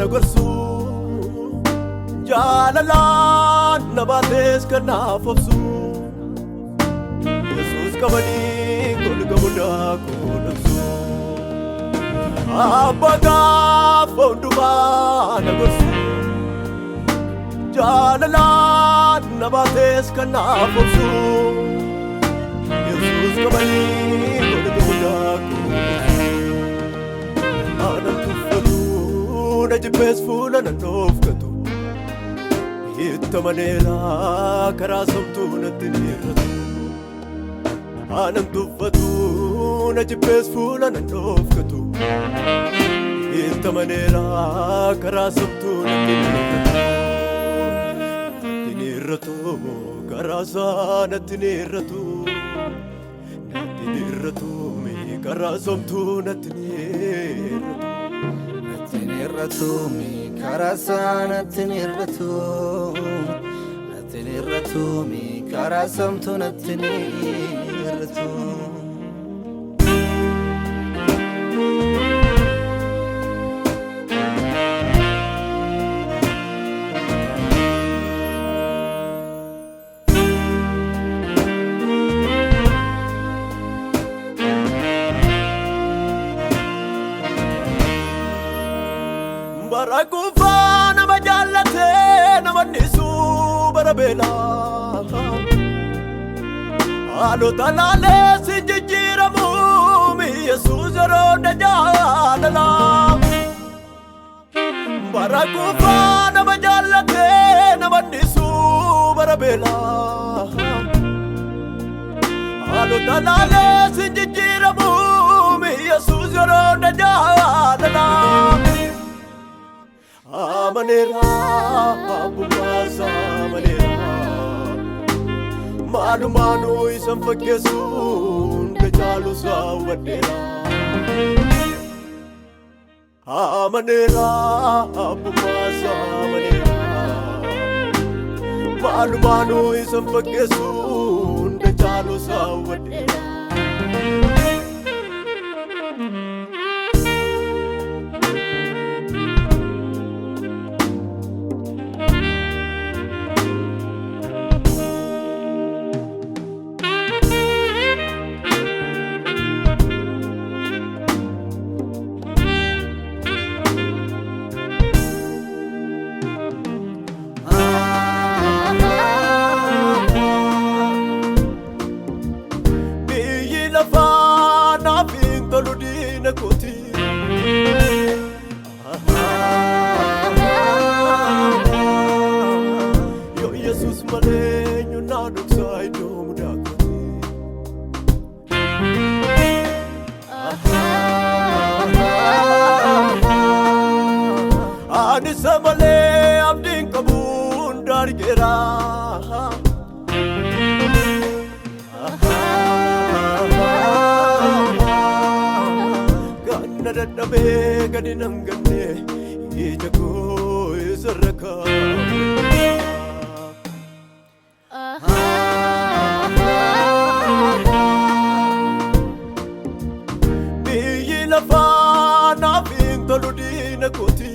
na gorsu, jaalalaan na baates kan naaf obsu. Yesuus qabanii golga mudaa koo dhabsu. Abbaa gaafa hundumaa na gorsu, jaalalaan na baates kan naaf obsu. Yesuus qabanii golga mudaa koo dhabsu. Anan tuffatu, na jibbees fuula nan dhoofkatu. Itti amaneera, karaa somtuu natti ni hir'atu. Anan tuffatu, na jibbees fuula nan dhoofkatu. Itti amaneera, karaa somtuu natti ni hir'atu. Natti ni hir'atu, karaa isaa natti ni hir'atu. Natti ni hir'atu, karaa somtuu natti ni hir'atu. Natti hin hir'atu, karaa isaa natti hin hir'atu. Natti hin hir'atu, karaa samtuu natti hin hir'atu. Bara kuufaa nama jaallatee nama dhiisu, bara beelaa. Haalota laalee si jijjiiramu, Yesuus yeroo hunda jaalala. Bara kuufaa nama jaallatee nama dhiisu, bara beelaa. Haalota laalee si jijjiiramu, Yesuus yeroo hunda jaalala. Amaneera, abbummaasa amaneera. Maalumaanuu isan fakkeessu, hunda caalusaa hubadheera. Amaneera, abbummaasa amaneera. Maalumaanuu isan fakkeessu, hunda caalusaa hubadheera. Biyyi lafaa naaf hin tolu, diina kooti. Yoo Yesuus malee eenyu naa dhoksaa iddoo mudaa kooti? Ani isa malee abdiin qabu, hunda argeera. Ganna dadhabee gadi nan ganne, ija koo isarra kaa'u. Biyyi lafaa naaf hin tolu, diina kooti.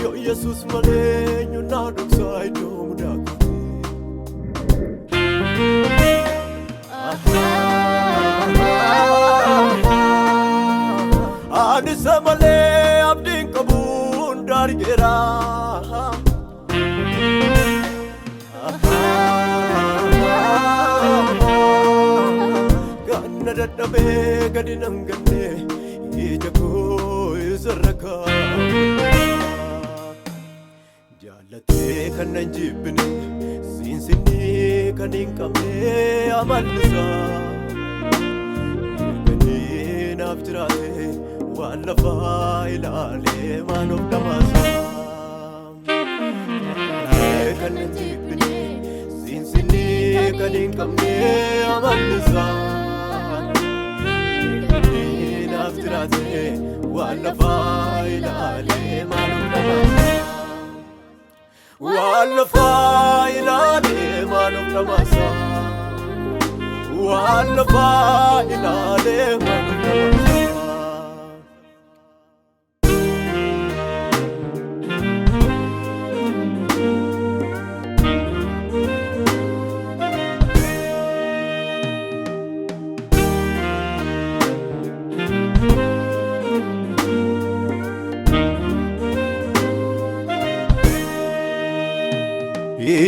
Yoo Yesuus malee eenyu naa dhoksaa iddoo mudaa kooti? Ani isa malee abdiin qabu, hunda argeera. Ganna dadhabee gadi nan ganne, ija koo isarra kaa'u. Jaallatee kan nan jibbine, siinsinni kan hin qabne amallisaa. Erganii naaf jiraate, waan lafaa ilaalee maan of dhamaasa. Jaallatee kan nan jibbine, siinsinni kan hin qabne amallisaa. Erganii naaf jiraate, waan lafaa ilaalee maan of dhamaasa. Waan lafaa ilaalee maan of dhamaasa. Waan lafaa ilaalee waan dabarsa.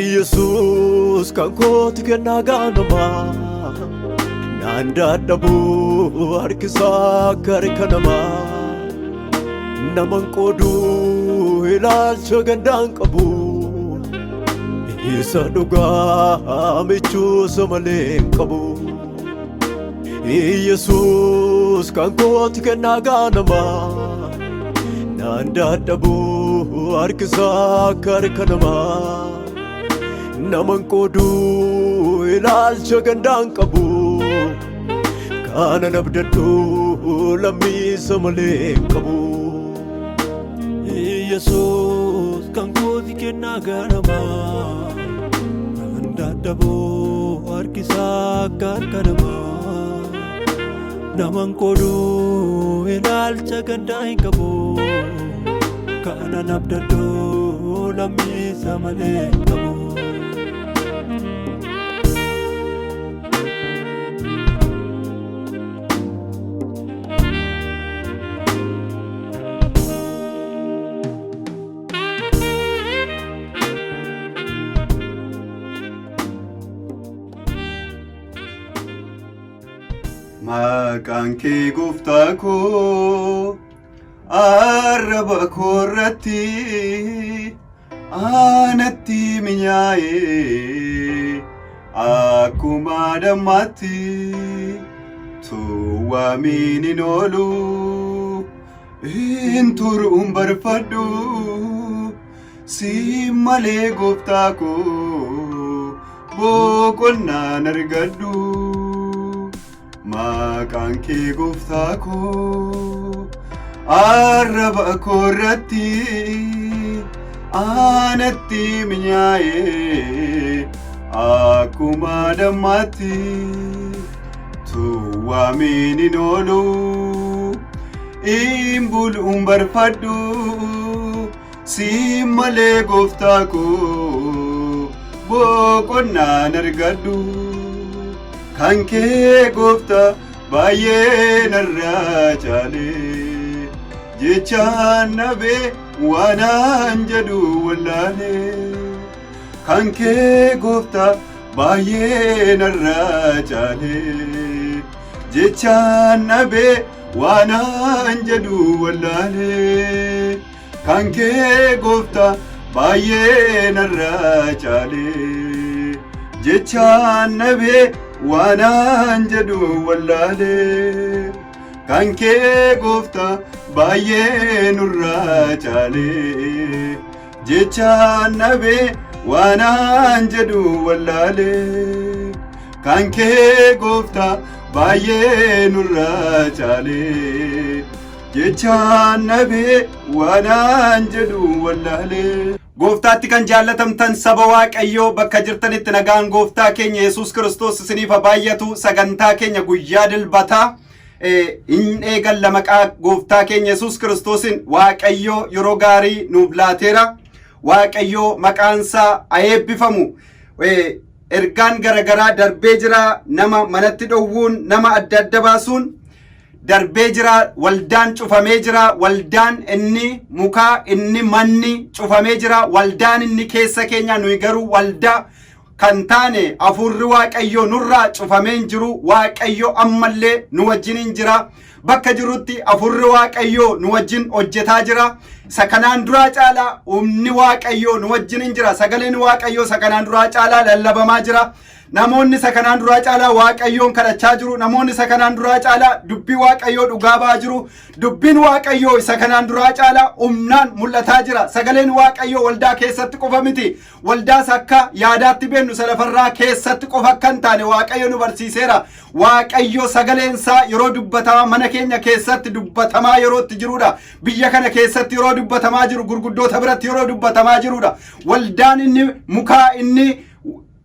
Yesuus kan kooti kennaa gaanamaa naan dadhabuu harkisaa akka harka namaa naman qooduu ilaalcha gandaan qabu isa dhugaa michuusa malee hin qabu. Yesuus kan kooti kennaa gaanamaa naan dadhabuu harkisaa akka harka namaa naman qooduu ilaalcha gandaan qabu kanan abdadhu lammiisa malee hin qabu. Yesuus kan kooti kennaa ganamaa naan dadhaboo harkisaa akka harka namaa naman qooduu ilaalcha gandaa hin qabu kanan abdadhu lammiisa malee hin qabu. Maqaan kee gooftaa koo arraba koo irratti anatti minyaa'e akkuma dammaatti tuwwaamiin hin oolu hin turuun barfadhu si malee gooftaa koo boqonnaan argadhu. Maqaan kee gooftaa koo arraba koo irratti anatti minyaa'e akkuma dammaatti tuwwaamiin hin oolu hin buluun barfadhu si malee gooftaa koo boqonnaan argadhu. Kan kee gooftaa baay'ee narraa caalee jechaan nabee waanaan jedhu wallaalee. Kan kee gooftaa baay'ee narraa caalee jechaan nabee waanaan jedhu wallaalee. Kan kee gooftaa baay'ee narraa caalee jechaan nabee waanaan jedhu wallaalee. Kan kee gooftaa baay'ee nurraa caalee jechaan nabee waanaan jedhu wallaalee. Kan kee gooftaa baay'ee nurraa caalee jechaan nabee waanaan jedhu wallaalee. Gooftaatti kan jaallatamtan saba Waaqayyoo bakka jirtanitti nagaan gooftaa keenya Yesuus Kiristoos isiniif haa baay'atu. Sagantaa keenya guyyaa dilbataa hin eegalla maqaa gooftaa keenya Yesuus Kiristoosin. Waaqayyoo yeroo gaarii nuuf laateera. Waaqayyoo maqaansaa haa eebbifamu. Ergaan garaagaraa darbee jira. Nama manatti dhowwuun, nama adda adda baasuun darbee jira. Waldaan cufamee jira. Waldaan inni mukaa, inni manni cufamee jira. Waldaan inni keessa keenya nuyi garuu waldaa kan taane hafuurri Waaqayyoo nurraa cufamee hin jiru. Waaqayyo ammallee nu wajjin jira. Bakka jirutti hafuurri Waaqayyoo nu wajjin hojjetaa jira. Isa kanaan duraa caalaa humni Waaqayyoo nu wajjin jira. Sagaleen Waaqayyoo isa kanaan duraa caalaa lallabamaa jira. Namoonni isa kanaan duraa caalaa Waaqayyoon kadhachaa jiru. Namoonni isa kanaan duraa caalaa dubbii Waaqayyoo dhugaa ba'aa jiru. Dubbiin Waaqayyoo isa kanaan duraa caalaa humnaan mul'ataa jira. Sagaleen Waaqayyoo waldaa keessatti qofa miti. Waldaas akka yaadaatti beennu isa lafarraa keessatti qofa akka hin taane Waaqayyo nu barsiiseera. Waaqayyo sagaleen isaa yeroo dubbatamaa mana keenya keessatti dubbatamaa yeroo itti jirudha. Biyya kana keessatti yeroo dubbatamaa jiru, gurguddoota biratti yeroo dubbatamaa jirudha. Waldaan inni mukaa inni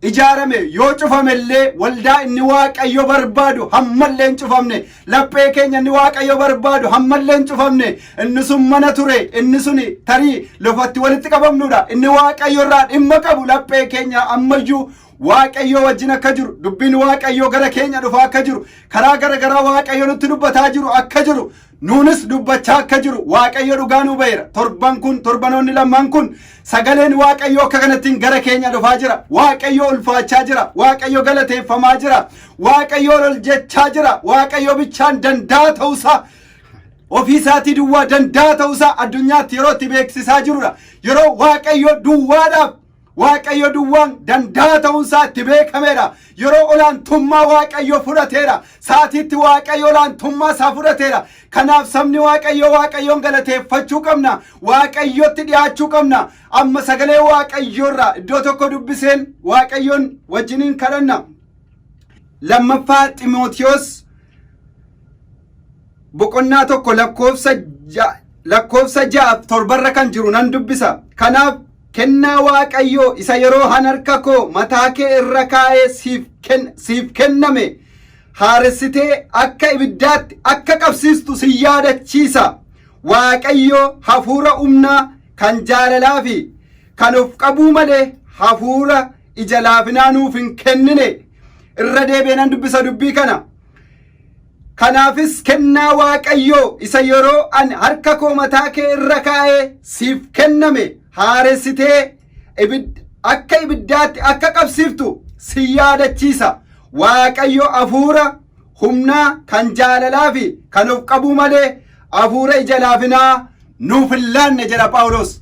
ijaarame yoo cufame illee, waldaa inni Waaqayyo barbaadu hammallee hin cufamne. Laphee keenya inni Waaqayyo barbaadu hammallee hin cufamne. Inni sun mana ture, inni sun tarii lafatti walitti qabamnudha. Inni Waaqayyo irraa dhimma qabu laphee keenya ammayyuu Waaqayyo wajjin akka jiru, dubbiin Waaqayyo gara keenya dhufaa akka jiru, karaa gara garaa Waaqayyo nutti dubbataa jiru akka jiru, nuunis dubbachaa akka jiru Waaqayyo dhugaa nu ba'eera. Torban kun, torbanoonni lamaan kun, sagaleen Waaqayyo akka kanattiin gara keenya dhufaa jira. Waaqayyo ulfaachaa jira. Waaqayyo galateeffamaa jira. Waaqayyo ol jechaa jira. Waaqayyo bichaan danda'a ta'uusaa, ofii isaatii duwwaa danda'a ta'uusaa addunyaatti yeroo itti beeksisaa jirudha. Yeroo Waaqayyo duwwaadhaaf, Waaqayyo duwwaan danda'a ta'uunsaa itti beekameedha. Yeroo olaantummaa Waaqayyo fudhateera. Saatiitti Waaqayyo olaantummaa isaa fudhateera. Kanaaf sabni Waaqayyo Waaqayyoon galateeffachuu qabna. Waaqayyotti dhiyaachuu qabna. Amma sagalee Waaqayyoorraa iddoo tokko dubbiseen Waaqayyoon wajjiniin kadhanna. Lammaffaa Ximootiyoos boqonnaa 1 lakkoofsa 6 7rra kan jiru nan dubbisa. Kanaaf kennaa Waaqayyoo isa yeroo han harka koo mataa kee irra kaa'ee siif kenname haaressitee akka ibiddaatti akka qabsiistu si yaadachiisa. Waaqayyo hafuura humnaa kan jaalalaa fi kan of qabuu malee hafuura ija laafinaa nuuf hin kennine. Irra deebi'ee nan dubbisa dubbii kana. Kanaafis kennaa Waaqayyoo isa yeroo ani harka koo mataa kee irra kaa'ee siif kenname haaressitee akka ibiddaatti akka qabsiiftu si yaadachiisa. Waaqayyo hafuura humnaa kan jaalalaa fi kan of qabuu malee hafuura ija laafinaa nuuf hin laanne, jedha Phaawulos.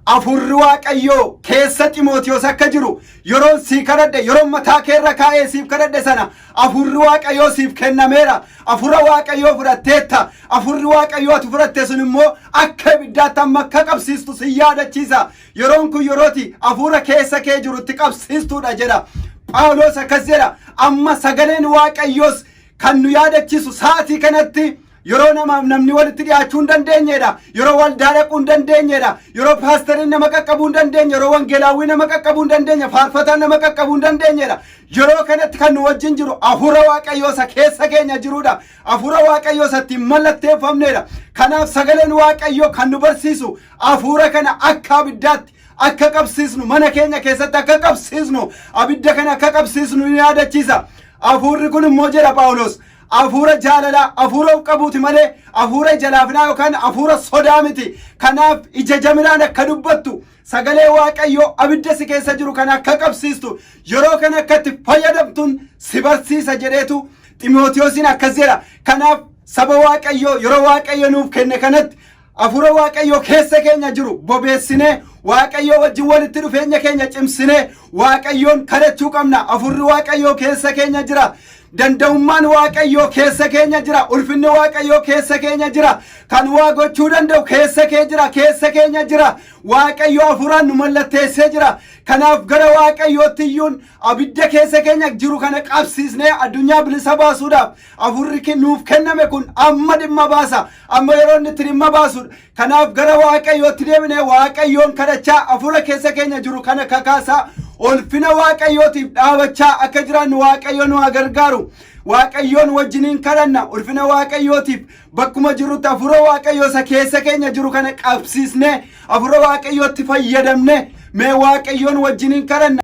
Hafuurri Waaqayyoo keessa Ximootiyoos akka jiru, yeroon sii kadhadhe, yeroon mataa kee irra kaa'ee siif kadhadhe sana, hafuurri Waaqayyoo siif kennameera. Hafuura Waaqayyoo fudhatteetta. Hafuurri Waaqayyoo ati fudhatte sun immoo akka ibiddaatti amma akka qabsiistu si yaadachiisa. Yeroon kun yerooti hafuura keessa kee jirutti qabsiistuudha, jedha Phaawulos. Akkas jedha. Amma sagaleen Waaqayyoos kan nu yaadachiisu sa'atii kanatti, yeroo namaaf namni walitti dhiyaachuu hin dandeenyedha. Yeroo waldaa dhaquu hin dandeenyedha. Yeroo paastariin nama qaqqabuu hin dandeenye, yeroo wangeelaawwii nama qaqqabuu hin dandeenye, faarfataan nama qaqqabuu hin dandeenyedha. Yeroo kanatti kan nu wajjin jiru hafuura Waaqayyoo isa keessa keenya jirudha. Hafuura Waaqayyoo isa ittiin mallatteeffamnedha. Kanaaf sagaleen Waaqayyoo kan nu barsiisu hafuura kana akka abiddaatti akka qabsiisnu, mana keenya keessatti akka qabsiisnu, abidda kana akka qabsiisnu ni yaadachiisa. Hafuurri kun immoo, jedha Phaawulos, hafuura jaalalaa, hafuura of qabuuti malee hafuura ija laafinaa yookaan hafuura sodaa miti. Kanaaf ija jabinaan akka dubbattu, sagalee Waaqayyoo abidda si keessa jiru kana akka qabsiistu, yeroo kana akka itti fayyadamtuun si barsiisa jedheetu Ximootiyoosiin akkas jedha. Kanaaf saba Waaqayyoo, yeroo Waaqayyo nuuf kenne kanatti hafuura Waaqayyoo keessa keenya jiru bobeessinee, Waaqayyoo wajjin walitti dhufeenya keenya cimsinee Waaqayyoon kadhachuu qabna. Hafuurri Waaqayyoo keessa keenya jira. Danda'ummaan Waaqayyoo keessa keenya jira. Ulfinni Waaqayyoo keessa keenya jira. Kan waa gochuu danda'u keessa kee jira, keessa keenya jira. Waaqayyo hafuuraan nu mallatteessee jira. Kanaaf gara Waaqayyootti iyyuun abidda keessa keenya jiru kana qabsiisnee addunyaa bilisa baasuudhaaf hafuurri nuuf kenname kun amma dhimma baasa. Amma yeroo inni itti dhimma baasudha. Kanaaf gara Waaqayyootti deebinee Waaqayyoon kadhachaa, hafuura keessa keenya jiru kana kakaasaa, ulfina Waaqayyootiif dhaabachaa akka jiraannu Waaqayyo nu haa gargaaru. Waaqayyoon wajjiniin kadhanna. Ulfina Waaqayyootiif bakkuma jirrutti hafuura Waaqayyoo isa keessa keenya jiru kana qabsiisnee, hafuura Waaqayyootti fayyadamne, mee Waaqayyoon wajjiniin kadhanna.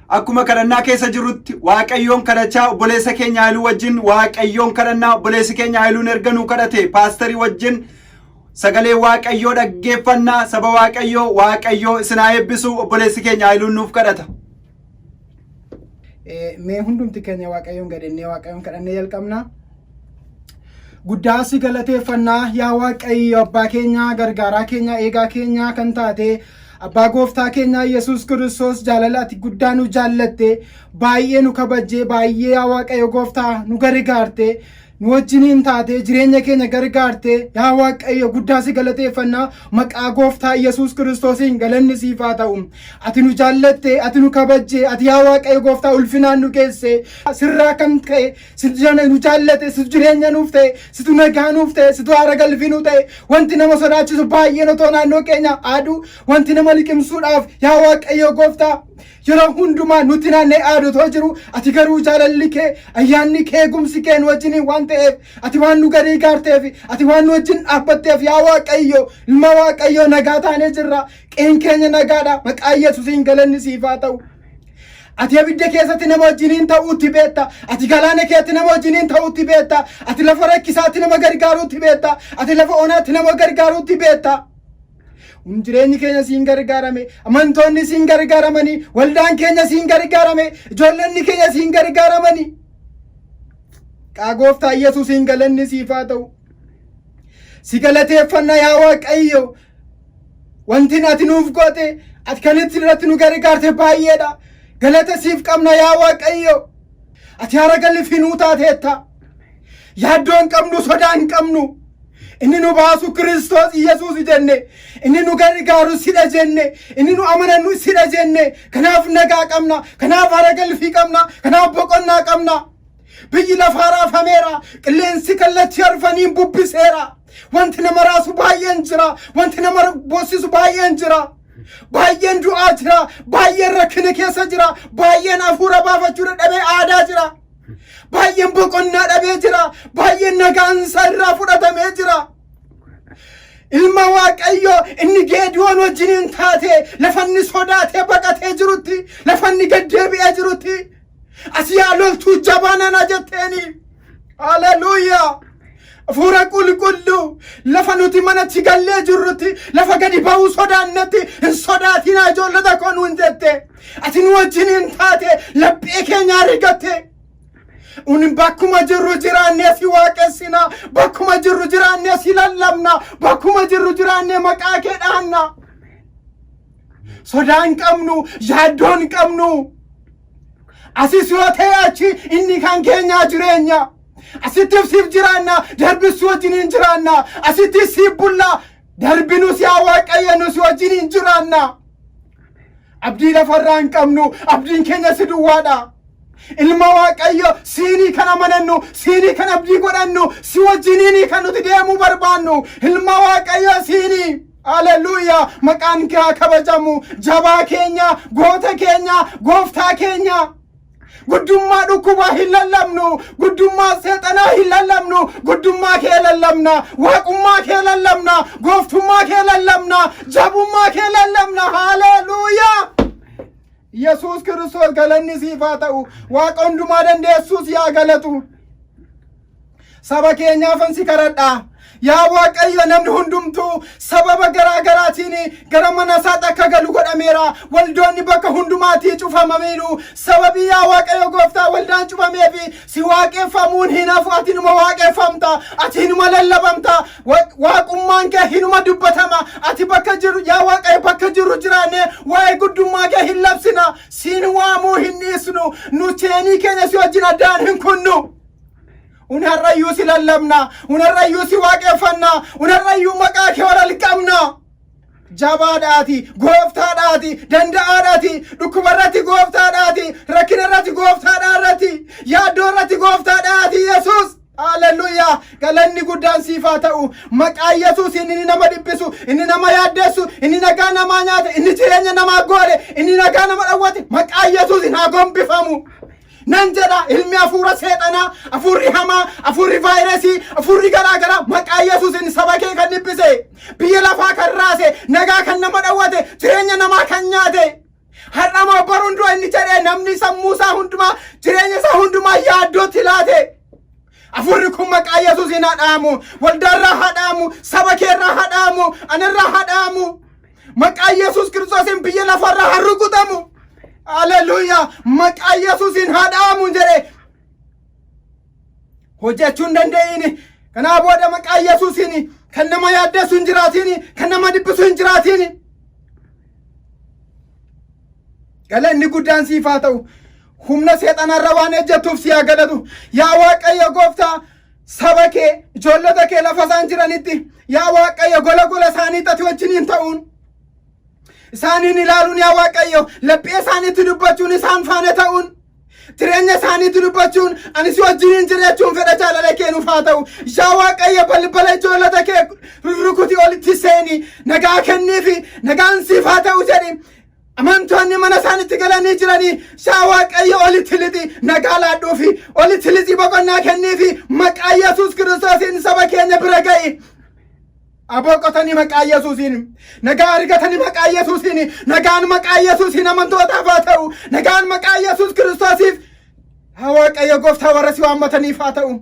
Akkuma kadhannaa keessa jirrutti Waaqayyoon kadhachaa, obboleessa keenya Haayiluu wajjin Waaqayyoon kadhannaa. Obboleessi keenya Haayiluun erga nuu kadhate, paastarii wajjin sagalee Waaqayyoo dhaggeeffannaa. Saba Waaqayyoo, Waaqayyoo isin haa eebbisu. Obboleessi keenya Haayiluun nuuf kadhata. Mee hundumti keenya Waaqayyoon gadhennee Waaqayyoon kadhannee jalqabna. Guddaa si galateeffannaa, yaa Waaqayyo abbaa keenya, gargaaraa keenya, eegaa keenya kan taate, abbaa gooftaa keenya Yesuus Kiristoos. Jaalala ati guddaa nu jaallatte, baay'ee nu kabajjee, baay'ee yaa Waaqayyo gooftaa nu gargaarte. Nu wajjiniin taatee jireenya keenya gargaartee, yaa Waaqayyo, guddaa si galateeffannaa. Maqaa Gooftaa Yesuus Kiristoosiin galanni siif haa ta'u. Ati nu jaallatte, ati nu kabajje, ati yaa Waaqayyo Gooftaa ulfinaan nu geesse. Sirraa kan ka'e si nu jaallate, situ jireenya nuuf ta'e, situ nagaa nuuf ta'e, situ haara galfii nuuf ta'e. Wanti nama sodaachisu baay'een otoo naannoo keenya aaduu, wanti nama liqimsuudhaaf, yaa Waaqayyo Gooftaa, yeroo hundumaa nutti naannee aadotoo jiru, ati garuu jaalalli kee, ayyaanni kee, eegumsi kee nu wajjiniin waan ta'eef, ati waan nu gargaarteef, ati waan nu wajjin dhaabbatteef, yaa Waaqayyo, ilma Waaqayyo, nagaa taanee jirra. Qeen keenya nagaadha. Maqaa Yesuusiin galanni siif haa ta'u. Ati abidda keessatti nama wajjiniin ta'uutti beekta. Ati galaana keessatti nama wajjiniin ta'uutti beekta. Ati lafa rakkisaatti nama gargaaruutti beekta. Ati lafa onaatti nama gargaaruutti beekta. Jireenyi keenya siin gargaarame, amantoonni siin gargaaramanii, waldaan keenya siin gargaarame, ijoollonni keenya siin gargaaramanii. Maqaa Gooftaa Yesuusiin galanni siif haa ta'u. Si galateeffanna, yaa Waaqayyo. Wanti ati nuuf goote, ati kan itti irratti nu gargaarte baay'eedha. Galata siif qabna, yaa Waaqayyo. Ati haara galfii nuu taateetta. Yaaddoo hin qabnu, sodaa hin qabnu. Inni nu baasu Kiristoos Yesuus jenne, inni nu gargaaru sidha jenne, inni nu amanannu sidha jenne. Kanaaf nagaa qabna, kanaaf haara galfii qabna, kanaaf boqonnaa qabna. Biyyi lafaa raafameera, qilleensi kallattii arfaniin bubbiseera. Wanti nama raasu baay'een jira, wanti nama boosisu baay'een jira. Baay'een du'aa jira, baay'een rakkina keessa jira, baay'een hafuura baafachuu dadhabee aadaa jira. Baay'een boqonnaa dhabee jira, baay'een nagaan isaa irraa fudhatamee jira. Ilma Waaqayyo, inni Geediyoon wajjiniin taate, lafa inni sodaatee baqatee jirutti, lafa inni gaddeebi'ee jirutti, "As yaa loltuu jabaa nana" jetteeni. Haleluuyaa! Hafuura Qulqulluu, lafa nuti manatti gallee jirrutti, lafa gadi ba'uu sodaannetti, "Hin sodaatinaa, ijoollota koo" nuun jette. Ati nu wajjiniin taate, laphee keenya argatte. Uni bakkuma jirru jiraannee si waaqessina, bakkuma jirru jiraannee si lallabna, bakkuma jirru jiraannee maqaa kee dhaanna. Sodaa hin qabnu, yaaddoo hin qabnu. Asis yoo ta'e achi, inni kan keenyaa jireenya. Asitti siif jiraanna, darbis wajjiniin jiraanna. Asitti siif bulla, darbinus, yaa Waaqayyo, nus wajjiniin jiraanna. Abdii lafarraa hin qabnu, abdiin keenya si duwwaadha. Ilma Waaqayyo, siinii kan amanannu, siinii kan abdii godhannu, si wajjiniin kan nuti deemuu barbaannu, ilma Waaqayyo, siinii. Haleluuyaa! Maqaan kee haa kabajamu. Jabaa keenya, goota keenya, gooftaa keenya. Guddummaa dhukkubaa hin lallabnu, guddummaa seexanaa hin lallabnu, guddummaa kee lallabna, waaqummaa kee lallabna, gooftummaa kee lallabna, jabummaa kee lallabna. Haleluuyaa! Yesuus Kiristoos, galanni siif haa ta'u. Waaqa hundumaa dandeessuus yaa galatu. Saba keenyaafan si kadhadha. Yaa Waaqayyo, namni hundumtuu sababa garaa garaatiin gara mana isaatti akka galu godhameera. Waldoonni bakka hundumaatii cufamaniiru. Sababii, yaa Waaqayyo Gooftaa, waldaan cufameefi si waaqeffamuun hin hafu. Ati hinuma waaqeffamta. Ati hinuma lallabamta. Waaqummaan kee hinuma dubbatama. Ati bakka jiru, yaa Waaqayyo, bakka jiru jiraanne waa'ee guddummaa kee hin labsina. Siin waamuu hin dhiisnu. Nu cheenii keenya si wajjin addaan hin kunnu. Unarrayyuu si lallabna, unarrayyuu si waaqeffanna, unarrayyuu maqaa kee ol qabna. Jabaadhaati, gooftaadhaati, danda'aadhaati, dhukkubarratti gooftaadhaati, rakkinarratti gooftaadhaarratti, yaaddoorratti gooftaadhaati, Yesuus. Haleluuyaa! Galanni guddaan siif haa ta'u. Maqaa Yesuus, inni nama dhiphisu, inni nama yaaddeessu, inni nagaa namaa nyaate, inni jireenya namaa goole, inni nagaa nama dhawwate, maqaa Yesuusin haa gombifamu. Nan jedha, ilmi hafuura seexanaa, hafuurri hamaa, hafuurri vaayirasii, hafuurri garaa garaa, maqaa Yesuusin saba kee kan dhiphise, biyya lafaa kan raase, nagaa kan nama dhawwate, jireenya namaa kan nyaate. Har'a moo baruun dura inni jedhee namni sammuu isaa hundumaa, jireenya isaa hundumaa yaaddootti laate. Hafuurri kun maqaa Yesuusiin haa dhaamu. Waldaarraa haa dhaamu. Saba keerraa haa dhaamu. Anarraa haa dhaamu. Maqaa Yesuus Kiristoosiin biyya lafarraa haa rukutamu. Haleluuyaa! Maqaa Yesuusiin haa dhaamu jedhe. Hojjechuu hin danda'in. Kanaa booda maqaa Yesuusiin kan nama yaaddeessu hin jiraatiin, kan nama dhiphisu hin jiraatiin. Galanni guddaan siif haa ta'u. Humna seexanarra waan ejjettuuf si haa galatu. Yaa Waaqayyo Gooftaa, Saba kee, ijoollota kee lafa isaan jiranitti, yaa Waaqayyo, gola gola isaanii ati wajjiniin ta'uun, isaaniin ilaaluun, yaa Waaqayyo, laphee isaaniitti dubbachuun, isaan faana ta'uun, jireenya isaaniitti dubbachuun, ani si wajjiniin jira jechuun fedha jaalala kee nuuf haa ta'u. Yaa Waaqayyo, balbala ijoollota kee rukuti, olitti seeni, nagaa kenniifi, nagaan siif haa ta'u jedhi. Amantoonni mana isaanitti galanii jiranii, yaa Waaqayyo, olitti lixi, nagaa laadhuufi, olitti lixi, boqonnaa kenniifi. Maqaa Yesuus Kiristoosiin saba keenya bira ga'i. Aboqotanii maqaa Yesuusiin nagaa argatanii, maqaa Yesuusiin nagaan, maqaa Yesuusiin amantootaaf haa ta'u. Nagaan maqaa Yesuus Kiristoosiif, yaa Waaqayyo gooftaa, warra si waammataniif haa ta'u.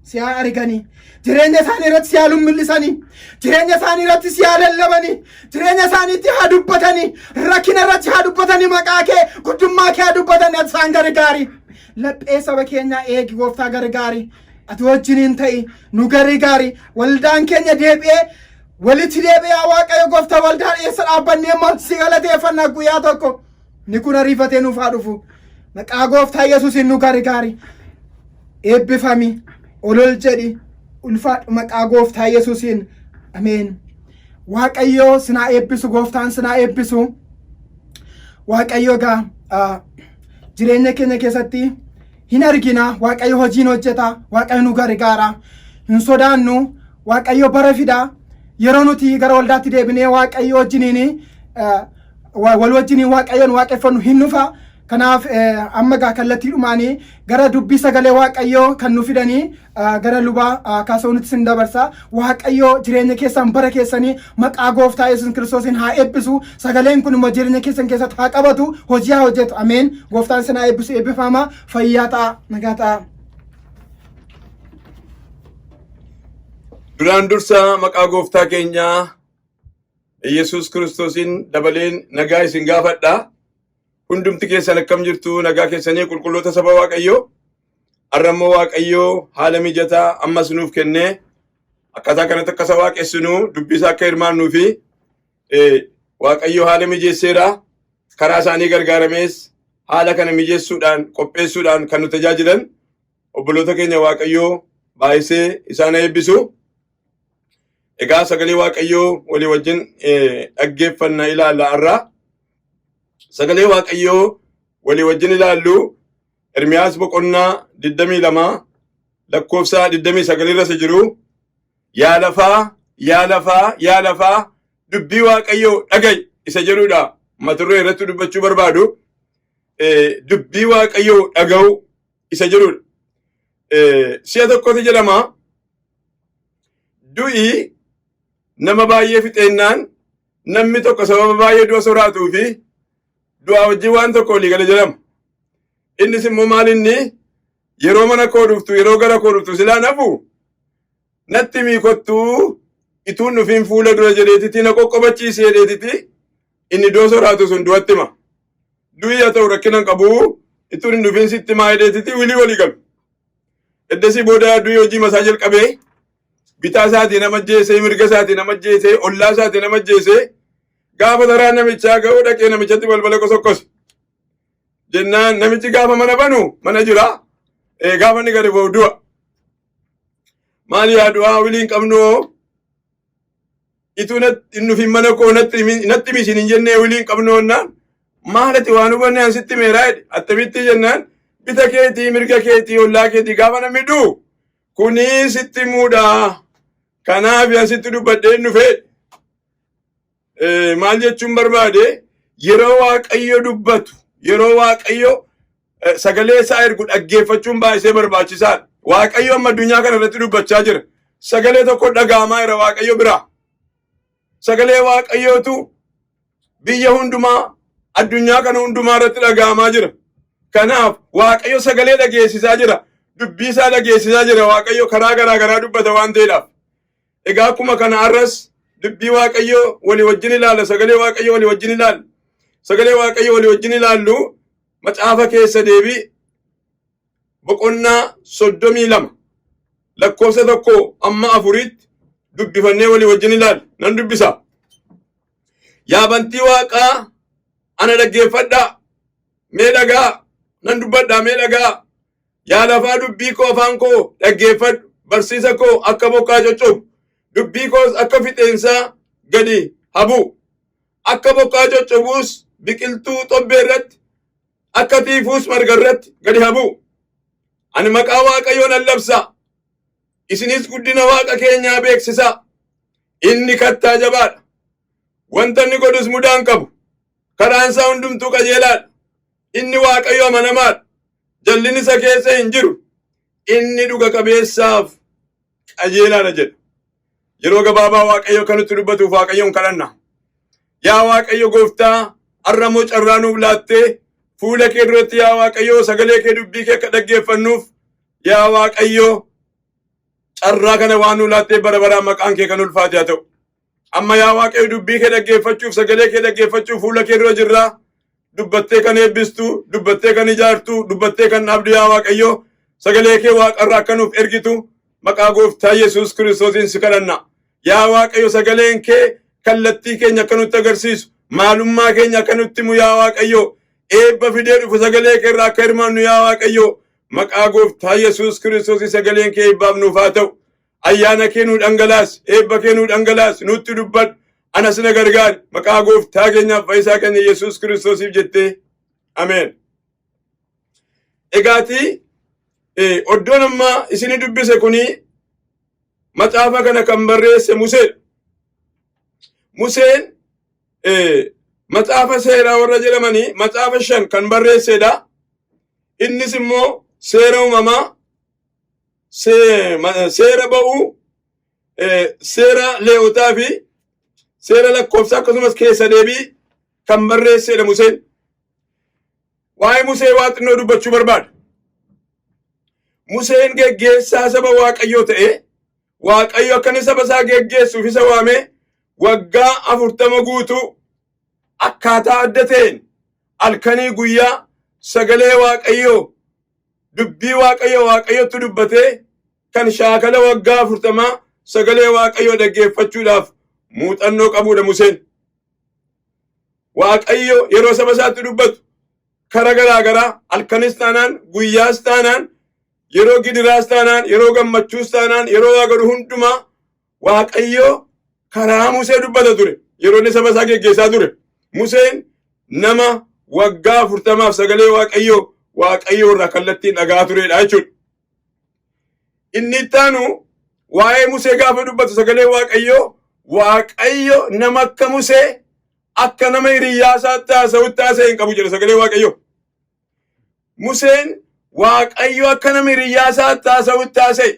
Si haa arganii, jireenya isaanii irratti si haa mul'isanii, jireenya isaanii irratti si haa lallabanii, jireenya isaaniitti haa dubbatanii, rakkina irratti haa dubbatanii, maqaa kee, guddummaa kee haa dubbatanii. Ati isaan gargaari. Laphee saba keenyaa eegi gooftaa, gargaari. Ati wajjiniin ta'i, nu gargaari. Waldaan keenya deebi'ee walitti deebi'ee, Waaqayyo gooftaa, waldaan eessa dhaabbannee immoo si galateeffannaa guyyaa tokko ni kun ariifatee nuuf haa dhufu. Maqaa gooftaa Yesuusiin nu gargaari. Eebbifami, olol jedhi, ulfaadhu, maqaa gooftaa Yesuusiin, ameen. Waaqayyo sinaa eebbisu, gooftaan sinaa eebbisu. Waaqayyo egaa jireenya keenya keessatti hin argina. Waaqayyo hojiin hojjeta, Waaqayyo nu gargaara, hin sodaannu. Waaqayyo bara fida yeroo nuti gara waldaatti deebinee Waaqayyo wajjiniin wal wajjiniin Waaqayyoon waaqeffannu hin dhufa. Kanaaf amma gaa kallattiidhumaanii gara dubbii sagalee Waaqayyoo kan nu fidanii gara lubaa kaasa'uunitti sin dabarsa. Waaqayyoo jireenya keessan, bara keessanii maqaa gooftaa Yesuus Kiristoosiin haa eebbisu. Sagaleen kun immoo jireenya keessan keessatti haa qabatu, hojii haa hojjetu. Ameen. Gooftaan sin haa eebbisu, eebbifama. Fayyaa ta'a, nagaa ta'a. Duraan dursa maqaa gooftaa keenyaa Yesuus Kiristoosiin dabaleen nagaa isin gaafadha. Hundumti keessan akkam jirtu? Nagaa keessanii, qulqulloota saba Waaqayyoo? Har'a immoo Waaqayyoo haala mijataa ammas nuuf kennee akkaataa kanatti akka isa waaqessinu, dubbii isaa akka hirmaannuu fi Waaqayyoo haala mijeesseera. Karaa isaanii gargaaramees haala kana mijeessuudhaan, qopheessuudhaan kan nu tajaajilan obboloota keenya Waaqayyoo baay'isee isaan eebbisu. Egaa sagalee Waaqayyoo walii wajjin dhaggeeffanna, ilaalla har'a. Sagalee Waaqayyoo walii wajjin ilaallu Ermiyaas boqonnaa 22 lakkoofsa 29 irra isa jiru, "Yaa lafaa, yaa lafaa, yaa lafaa, dubbii Waaqayyoo dhaga'i" isa jedhudha. Mata duree irratti dubbachuu barbaadu dubbii Waaqayyoo dhaga'u isa jedhudha. Si'a tokkotu jedhama, du'i nama baay'ee fixeennaan namni tokko sababa baay'ee du'a sodaatuu fi du'aa wajjin waan tokko walii gala jedhama. Innis immoo maal? Inni yeroo mana koo dhuftu, yeroo gara koo dhuftu, silaa nafu natti miikottuu ituun dhufiin fuula dura jedheetiti na qoqqobachiise jedheetiti inni du'a sodaatu sun du'atti hima. Du'i haa ta'u, rakkina hin qabu, ituun hin dhufiin sitti himaa jedheetiti wilii walii galu. Eddasii booda du'i hojii masaa jalqabee bitaa isaatii nama ajjeesee, mirga isaatii nama ajjeesee, ollaa isaatii nama ajjeesee, gaafa taraa namichaa ga'uu dhaqee namichatti balbala qosoqqose. Jennaan namichi gaafa mana banu mana jira. Gaafa inni gadi ba'u du'a. "Maali yaa du'aa, wilii hin qabnu ituu hin dhufin mana koo natti himi isin hin jennee, wilii hin qabnu?" Jennaan, "Maalati waan hubanne an sitti meeraa?" jedhe. "Attamitti?" jennaan, "Bita keetii, mirga keetii, ollaa keetii gaafa namni du'u kuni sitti muudha. Kanaaf an sitti dubbadhee hin dhufee." Maal jechuun barbaade? Yeroo Waaqayyo dubbatu, yeroo Waaqayyo sagalee isaa ergu dhaggeeffachuun baay'isee barbaachisaadha. Waaqayyo amma addunyaa kana irratti dubbachaa jira. Sagalee tokko dhaga'amaa jira Waaqayyo biraa. Sagalee Waaqayyootu biyya hundumaa, addunyaa kana hundumaa irratti dhaga'amaa jira. Kanaaf Waaqayyo sagalee dhageessisaa jira. Dubbii isaa dhageessisaa jira. Waaqayyo karaa garaa garaa dubbata waan ta'eedhaaf. Egaa akkuma kana har'as dubbii Waaqayyoo walii wajjin ilaalla. Sagalee Waaqayyoo walii wajjin ilaalla. Sagalee Waaqayyoo walii wajjin ilaallu macaafa keessa deebii boqonnaa 32 lakkoofsa 1 amma 4tti dubbifannee walii wajjin ilaalla. Nan dubbisa. "Yaa bantii waaqaa, ana dhaggeeffadhaa. Mee dhagaa, nan dubbadhaa, mee dhagaa. Yaa lafaa dubbii koo afaan koo dhaggeeffadhu. Barsiisa koo akka bokkaa coccobu. Dubbii koos akka fixeensaa gadi habu. Akka bokkaa coccobuus biqiltuu xobbee irratti, akka tiifuus marga irratti gadi habu. Ani maqaa Waaqayyoo nan labsa. Isinis guddina Waaqa keenyaa beeksisaa. Inni kattaa jabaadha. Wanta inni godhus mudaa hin qabu. Karaan isaa hundumtuu qajeelaadha. Inni Waaqayyo amanamaadha. Jallinni isa keessa hin jiru. Inni dhuga qabeessaaf qajeelaadha jedha. Yeroo gabaabaa Waaqayyo akka nutti dubbatuuf Waaqayyoon kadhanna. Yaa Waaqayyo gooftaa har'a immoo carraa nuuf laattee fuula kee duratti yaa Waaqayyo sagalee kee dubbii kee akka dhaggeeffannuuf yaa Waaqayyo carraa kana waan nuu laattee bara baraan maqaan kee kan ulfaate haa ta'u. Amma yaa Waaqayyo dubbii kee dhaggeeffachuuf sagalee kee dhaggeeffachuuf fuula kee dura jirra. Dubbattee kan eebbistu, dubbattee kan ijaartu, dubbattee kan dhaabdu yaa Waaqayyo sagalee kee waaqarraa akka nuuf ergitu maqaa gooftaa Yesuus Kiristoosiin si kadhanna. Yaa Waaqayyo sagaleen kee kallattii keenya akka nutti agarsiisu, maalummaa keenya akka nutti himu yaa Waaqayyo eebba fidee dhufu sagalee kee irraa akka hirmaannu yaa Waaqayyo maqaa gooftaa Yesuus Kiristoosiin sagaleen kee eebbaaf nuuf haa ta'u. Ayyaana kee nuu dhangalaas, eebba kee nuu dhangalaas, nutti dubbadhu. Anas na gargaari. Maqaa gooftaa keenyaaf fayyisaa keenya Yesuus Kiristoosiif jettee. Ameen. Egaatii oddoon amma isini dubbise kuni macaafa kana kan barreesse Museedha. Museen macaafa seeraa warra jedhamanii macaafa 5 kan barreessedha. Innis immoo seera uumamaa, seera ba'uu, seera leewotaa fi seera lakkoofsaa akkasumas keessa deebii kan barreessedha Museen. Waa'ee Musee waa xinnoo dubbachuu barbaada. Museen geggeessaa saba Waaqayyoo ta'ee Waaqayyo akka inni saba isaa geggeessuuf isa waamee waggaa 40 guutuu akkaataa adda ta'een halkanii guyyaa sagalee Waaqayyoo dubbii Waaqayyoo Waaqayyotti dubbatee kan shaakala waggaa 40 sagalee Waaqayyoo dhaggeeffachuudhaaf muuxannoo qabuudha Museen. Waaqayyo yeroo saba isaatti dubbatu kara garaa garaa halkanis taanaan guyyaas taanaan yeroo gidiraas taanaan yeroo gammachuus taanaan yeroo waa godhu hundumaa Waaqayyo karaa Musee dubbata ture yeroo inni saba isaa geggeessaa ture. Museen nama waggaa 40f sagalee Waaqayyoo Waaqayyoo irraa kallattiin dhaga'aa turedha jechuudha. Inni itti aanu waa'ee Musee gaafa dubbatu sagalee Waaqayyoo Waaqayyo nama akka Musee akka nama hiriyyaa isaatti haasa'utti haasa'e hin qabu jedha sagalee Waaqayyoo. Museen Waaqayyo akka nama hiriyyaa isaatti haasa'utti haasa'e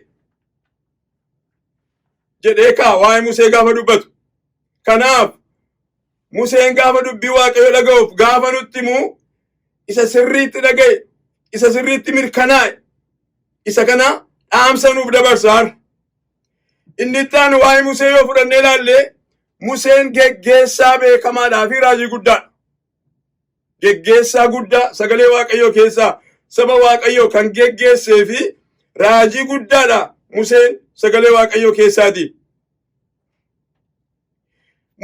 jedhee kaa waa'ee Musee gaafa dubbatu. Kanaaf Museen gaafa dubbii Waaqayyo dhaga'uuf gaafa nutti himu isa sirriitti dhaga'e, isa sirriitti mirkanaa'e, isa kana dhaamsa nuuf dabarsa har'a. Inni itti aanu waa'ee Musee yoo fudhannee ilaalle Museen geggeessaa beekamaadhaa fi raajii guddaadha. Geggeessaa guddaa sagalee Waaqayyoo keessaa saba Waaqayyoo kan geggeessee fi raajii guddaadha Museen sagalee Waaqayyoo keessaati.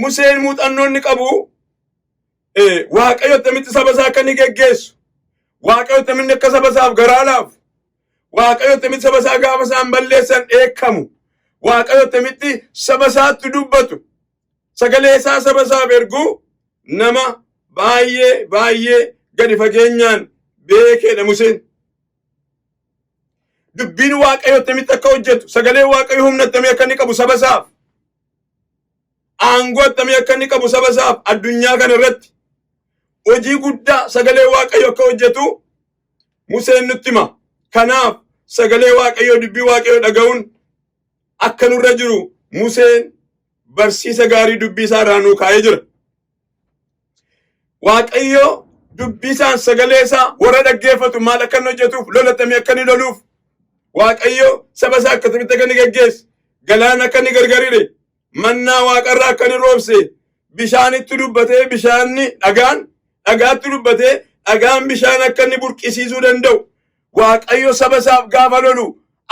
Museen muuxannoo inni qabu Waaqayyo attamitti saba isaa akka inni geggeessu, Waaqayyo attamitti akka saba isaaf garaa laafu, Waaqayyo attamitti saba isaa gaafa isaan balleessan dheekkamu, Waaqayyo attamitti saba isaatti dubbatu, sagalee isaa saba isaaf ergu nama baay'ee baay'ee gadi fageenyaan beekeedha Museen. Dubbiin Waaqayyo attamitti akka hojjetu, sagalee Waaqayyo humna attamii akka inni qabu saba isaaf, aangoo attamii akka inni qabu saba isaaf addunyaa kana irratti hojii guddaa sagalee Waaqayyo akka hojjetu Museen nutti hima. Kanaaf sagalee Waaqayyoo dubbii Waaqayyoo dhaga'uun akka nurra jiru Museen barsiisa gaarii dubbii isaa irraa nuu kaa'ee jira. Waaqayyo dubbii isaan sagalee isaa warra dhaggeeffatu maal akka inni hojjetuuf lola attamii akka inni loluuf Waaqayyo saba isaa akkamitti akka inni geggeesse galaana akka inni gargarire mannaa waaqarraa akka inni roobse bishaanitti dubbatee bishaanni dhagaan dhagaatti dubbatee dhagaan bishaan akka inni burqisiisuu danda'u Waaqayyo saba isaaf gaafa lolu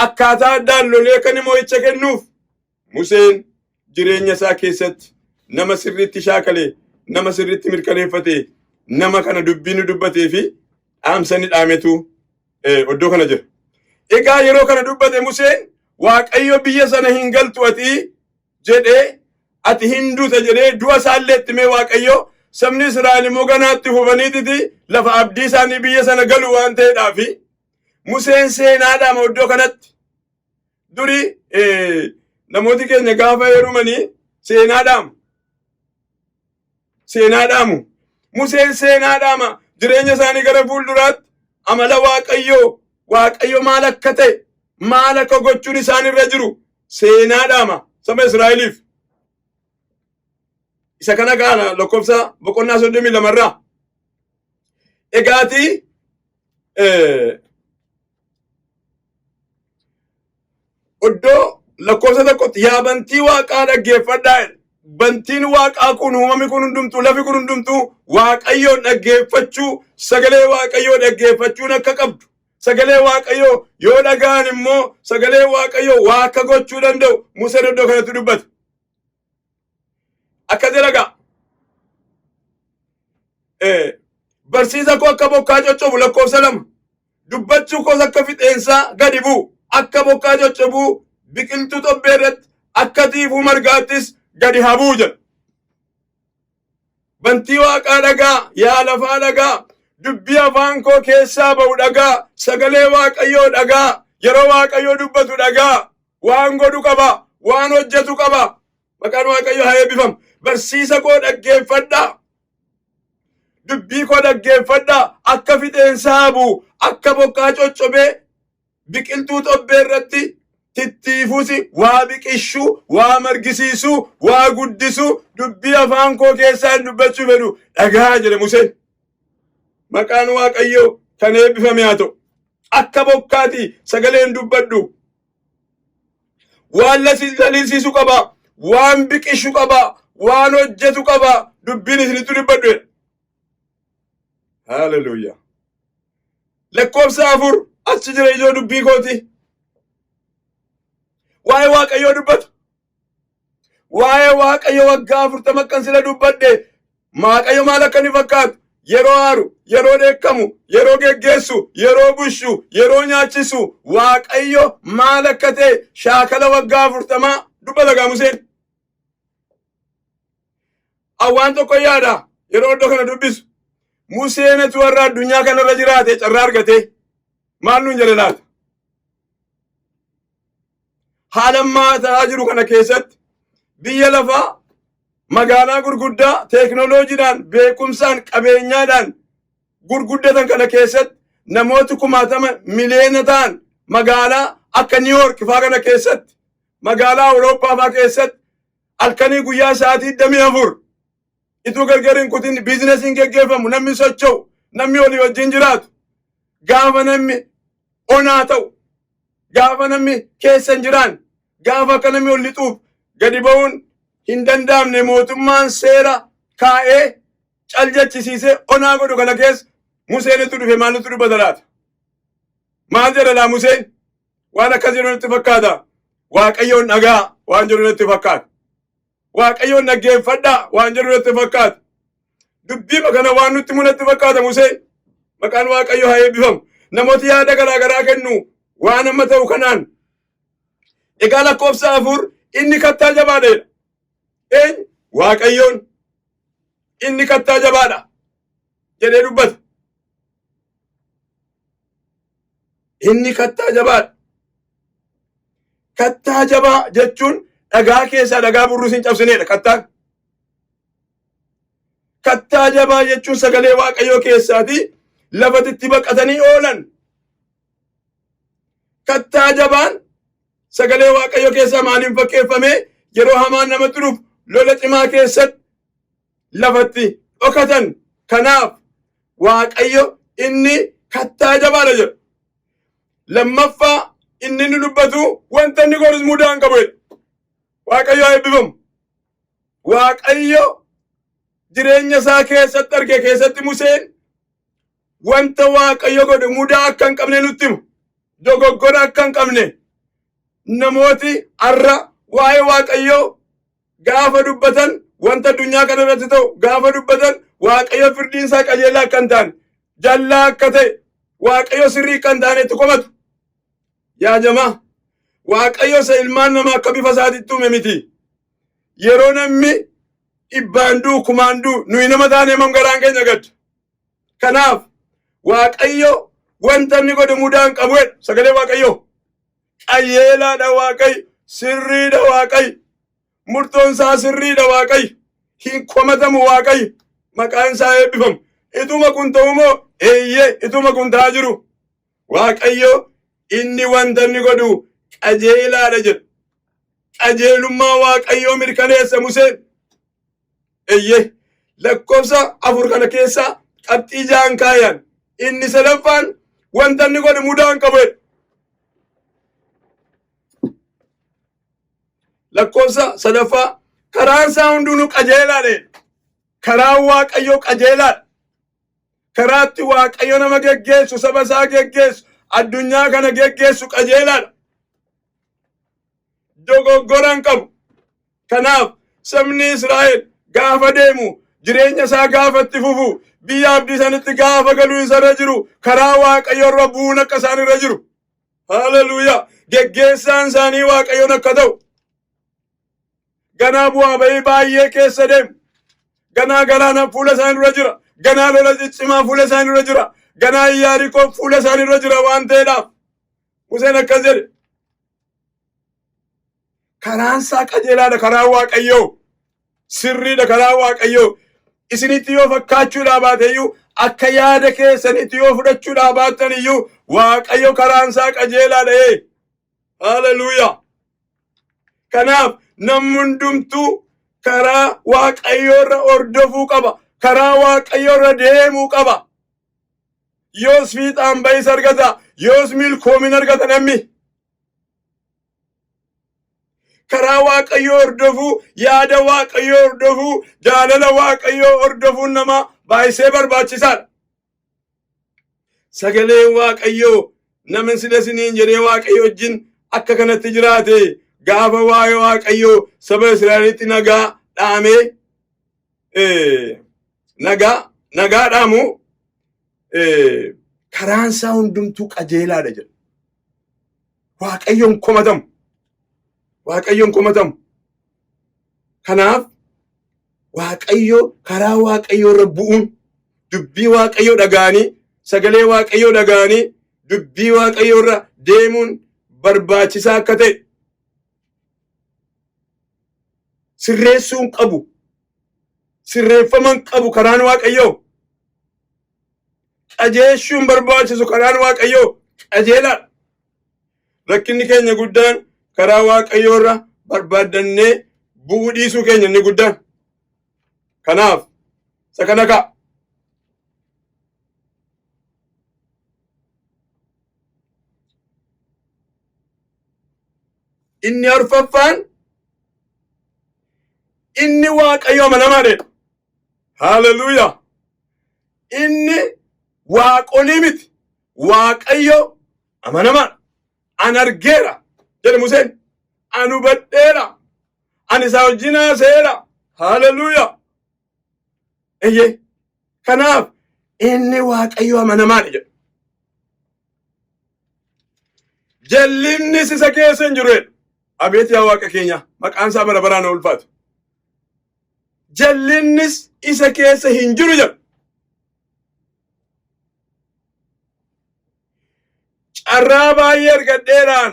akkaataa addaan lolee akka inni mo'icha kennuuf Museen jireenya isaa keessatti nama sirriitti shaakale, nama sirriitti mirkaneeffate, nama kana dubbii nu dubbatee fi dhaamsa inni dhaametu iddoo kana jira. Egaa yeroo kana dubbate Museen, Waaqayyo biyya sana hin galtu ati jedhee, ati hin duuta jedhee du'a isaallee itti himee. Waaqayyo sabni Israa'el immoo ganaatti fufaniititi lafa abdii isaanii biyya sana galu waan ta'eedhaafi Museen seenaadhaama iddoo kanatti. Duri namooti keenya gaafa heerumanii seenaa dhaamu. Seenaa dhaamu. Museen seenaa dhaama. Jireenya isaanii gara fuulduraatti amala Waaqayyoo, Waaqayyo maal akka ta'e, maal akka gochuun isaan irra jiru seenaa dhaama saba Israa'eliif. Isa kana gaana lakkoofsa boqonnaa 32 irraa. Egaatii iddoo lakkoofsa 1tti, "Yaa bantii waaqaa dhaggeeffadhaa" jedhe. Bantiin waaqaa kun, uumamni kun hundumtuu, lafi kun hundumtuu Waaqayyoon dhaggeeffachuu, sagalee Waaqayyoo dhaggeeffachuun akka qabdu, sagalee Waaqayyoo yoo dhaga'an immoo sagalee Waaqayyoo waa akka gochuu danda'u Museen iddoo kanatti dubbate. Akka jedha gaa. Barsiisa koo akka bokkaa coccobu, lakkoofsa 2. Dubbachuu koos akka fixeensaa gadi bu'u, akka bokkaa coccobuu biqiltuu xobbee irratti, akka tiifuu margaattis gadi haa bu'u jedha. Bantii waaqaa dhagaa, yaa lafaa dhagaa, dubbii afaan koo keessaa ba'u dhagaa, sagalee Waaqayyoo dhagaa, yeroo Waaqayyoo dubbatu dhagaa, waan godhu qaba, waan hojjetu qaba. Maqaan Waaqayyoo haa eebbifamu. Barsiisa koo dhaggeeffadhaa. Dubbii koo dhaggeeffadhaa. Akka fixeensaa bu'u, akka bokkaa coccobee biqiltuu xobbee irratti tittiifuusi, waa biqishuu, waa margisiisuu, waa guddisuu, dubbii afaan koo keessaa hin dubbachuu fedhu dhagaa jedhe Museen. Maqaan Waaqayyoo kan eebbifame haa ta'u. Akka bokkaati sagaleen dubbadhu. Waan lalisiisu qaba, waan biqishu qaba, waan hojjetu qaba, dubbiin isinitti dubbadhu jedha. Haleluuyaa. Lakkoofsa 4 achi jira ijoo dubbii kooti. Waa'ee Waaqayyoo dubbatu. Waa'ee Waaqayyo waggaa 40 akkan sila dubbadhe, Waaqayyo maal akka inni fakkaatu, yeroo aaru, yeroo dheekkamu, yeroo geggeessu, yeroo bushu, yeroo nyaachisu, Waaqayyo maal akka ta'e shaakala waggaa 40 dubbata gaa Museen. Waan tokko yaada yeroo iddoo kana dubbisu. Museenatu warra addunyaa kanarra jiraate carraa argate maal nuun jedhe laata? Haala ammaa ta'aa jiru kana keessatti, biyya lafaa magaalaa gurguddaa teeknooloojiidhaan, beekumsaan, qabeenyaadhaan gurguddatan kana keessatti, namooti kumaatama miliyoona ta'an magaalaa akka New York faa kana keessatti, magaalaa Awurooppaa faa keessatti halkanii guyyaa sa'aatii 24 ituu gargar hin kutin biizinasiin geggeeffamu, namni socho'u, namni walii wajjin jiraatu, gaafa namni onaa ta'u, gaafa namni keessa hin jiraan, gaafa akka namni ol lixuuf gadi ba'uun hin danda'amne, mootummaan seera kaa'ee cal jechisiisee onaa godhu kana keessa Museenitu dhufe maalitu dubbata laata? Maal jedha laa Museen? Waan akkas jedhu natti fakkaata. Waaqayyoon dhagaa waan jedhu natti fakkaata. Waaqayyoon dhaggeeffadhaa waan jedhu natti fakkaata. Dubbii kana waan nutti himu natti fakkaata Museen. Maqaan Waaqayyoo haa eebbifamu. Namooti yaada garaa garaa kennu waan amma ta'u kanaan. Egaa lakkoofsa 4, inni kattaa jabaadha jedha. Eenyu? Waaqayyoon. Inni kattaa jabaadha jedhee dubbata. Inni kattaa jabaadha. Kattaa jabaa jechuun dhagaa keessaa dhagaa burruus hin cabsineedha kattaan. Kattaa jabaa jechuun sagalee Waaqayyoo keessaati lafatitti baqatanii oolan. Kattaa jabaan sagalee Waaqayyoo keessaa maaliin fakkeeffame? Yeroo hamaan namatti dhufu, lola cimaa keessatti lafatti dhokatan. Kanaaf Waaqayyo inni kattaa jabaadha jedha. Lammaffaa inni dubbatu, wanta inni godhus mudaa hin qabu jedha. Waaqayyo haa eebbifamu. Waaqayyo jireenya isaa keessatti arge keessatti Museen wanta Waaqayyo godhu mudaa akka hin qabne nutti himu. Dogoggora akka hin qabne. Namooti har'a waa'ee Waaqayyoo gaafa dubbatan, wanta addunyaa kana irratti ta'u gaafa dubbatan, Waaqayyo firdiin isaa qajeelaa akka hin taane, jallaa akka ta'e, Waaqayyo sirrii akka hin taanetti komatu. Yaa jamaa, Waaqayyo isa ilmaan namaa akka bifa isaatitti uume miti. Yeroo namni dhibbaan du'u kumaan du'u nuyi nama taanee mam garaan keenya gadda. Kanaaf Waaqayyo wanta inni godhu mudaa hin qabu jedha sagalee Waaqayyoo. Qajeelaadha Waaqayyo, sirriidha Waaqayyo, murtoon isaa sirriidha Waaqayyo, hin komatamu Waaqayyo, maqaan isaa eebbifamu. Ituma kun ta'u moo eeyyee ituma kun ta'aa jiru. Waaqayyo inni wanta inni godhu qajeelaadha jedha. Qajeelummaa Waaqayyoo mirkaneessa Museen. Eeyyee lakkoofsa 4 kana keessa qabxii ja'an kaayan. Inni sadaffaan wanta inni godhu mudaa hin qabu jedha. Lakkoofsa sadaffaa karaan isaa hundinuu qajeelaadha jedha. Karaan Waaqayyoo qajeelaadha. Karaatti Waaqayyo nama geggeessu, saba isaa geggeessu, addunyaa kana geggeessu qajeelaadha. Dogoggora hin qabu. Kanaaf sabni Israa'el gaafa deemu jireenya isaa gaafa itti fufu biyya abdii sanitti gaafa galuu isarra jiru karaa Waaqayyo irra bu'uun akka isaan irra jiru. Haleluuyaa! Geggeessaan isaanii Waaqayyoon akka ta'u. Ganaa bu'aa ba'ii baay'ee keessa deemu. Ganaa galaana fuula isaanii dura jira. Ganaa lola ciccimaa fuula isaanii dura jira. Ganaa Iyaarikoo fuula isaanii dura jira waan ta'eedhaaf. Museen akkas jedhe. Karaan isaa qajeelaadha karaan Waaqayyoo. Sirriidha karaan Waaqayyoo. Isinitti yoo fakkaachuudhaa baateyyuu akka yaada keessanitti yoo fudhachuudhaa baattan iyyuu Waaqayyo karaan isaa qajeelaadha. Ee. Haleluuyaa. Kanaaf namni hundumtuu karaa Waaqayyoo irra hordofuu qaba. Karaa Waaqayyoo irra deemuu qaba. Yoos fiixaan ba'iisa argata. Yoos milkoomina argata namni. Karaa Waaqayyoo hordofuu, yaada Waaqayyoo hordofuu, jaalala Waaqayyoo hordofuun nama baay'isee barbaachisaadha. Sagaleen Waaqayyoo nama sila isiniin jedhee Waaqayyo wajjin akka kanatti jiraate gaafa waa'ee Waaqayyoo saba Israa'elitti nagaa dhaamee nagaa nagaa dhaamu karaan isaa hundumtuu qajeelaadha jedha. Waaqayyoon komatamu. Waaqayyoon komatamu. Kanaaf Waaqayyo karaa Waaqayyoo irra bu'uun dubbii Waaqayyoo dhaga'anii sagalee Waaqayyoo dhaga'anii dubbii Waaqayyoo irra deemuun barbaachisaa akka ta'e sirreessuu hin qabu. Sirreeffama hin qabu karaan Waaqayyoo. Qajeelchuu hin barbaachisu karaan Waaqayyoo qajeelaadha. Rakkinni keenya guddaan karaa Waaqayyoo irra barbaaddannee bu'uu dhiisuu keenya inni guddaan. Kanaaf isa kana ka'a. Inni arfaffaan inni Waaqayyo amanamaadha. Haleluuyaa. Inni waaqolii miti. Waaqayyo amanamaadha. An argeera jedhe Museen. An hubadheera. An isaa wajjin haaseera. Haleluuyaa. Eyyee. Kanaaf inni Waaqayyo amanamaadha jedhe. Jallinnis isa keessa hin jiru jedhe. Abeet yaa Waaqa keenya maqaan isaa bara baraan haa ulfaatu. Jallinnis isa keessa hin jiru jedha. Carraa baay'ee argadheeraan,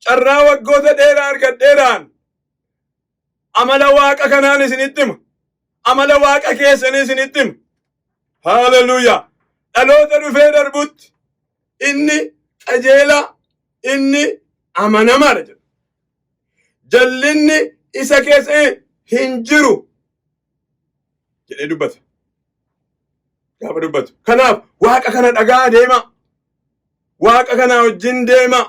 carraa waggoota dheeraa argadheeraan amala Waaqa kanaan isinitti hima. Amala Waaqa keessanii isinitti hima. Haleluuyaa. Dhaloota dhufee darbutti inni qajeelaa, inni amanamaadha jedha. Jallinni isa keessa hin jiru jedhee dubbata. Gaafa dubbatu. Kanaaf Waaqa kana dhagaa deema. Waaqa kana wajjin deema.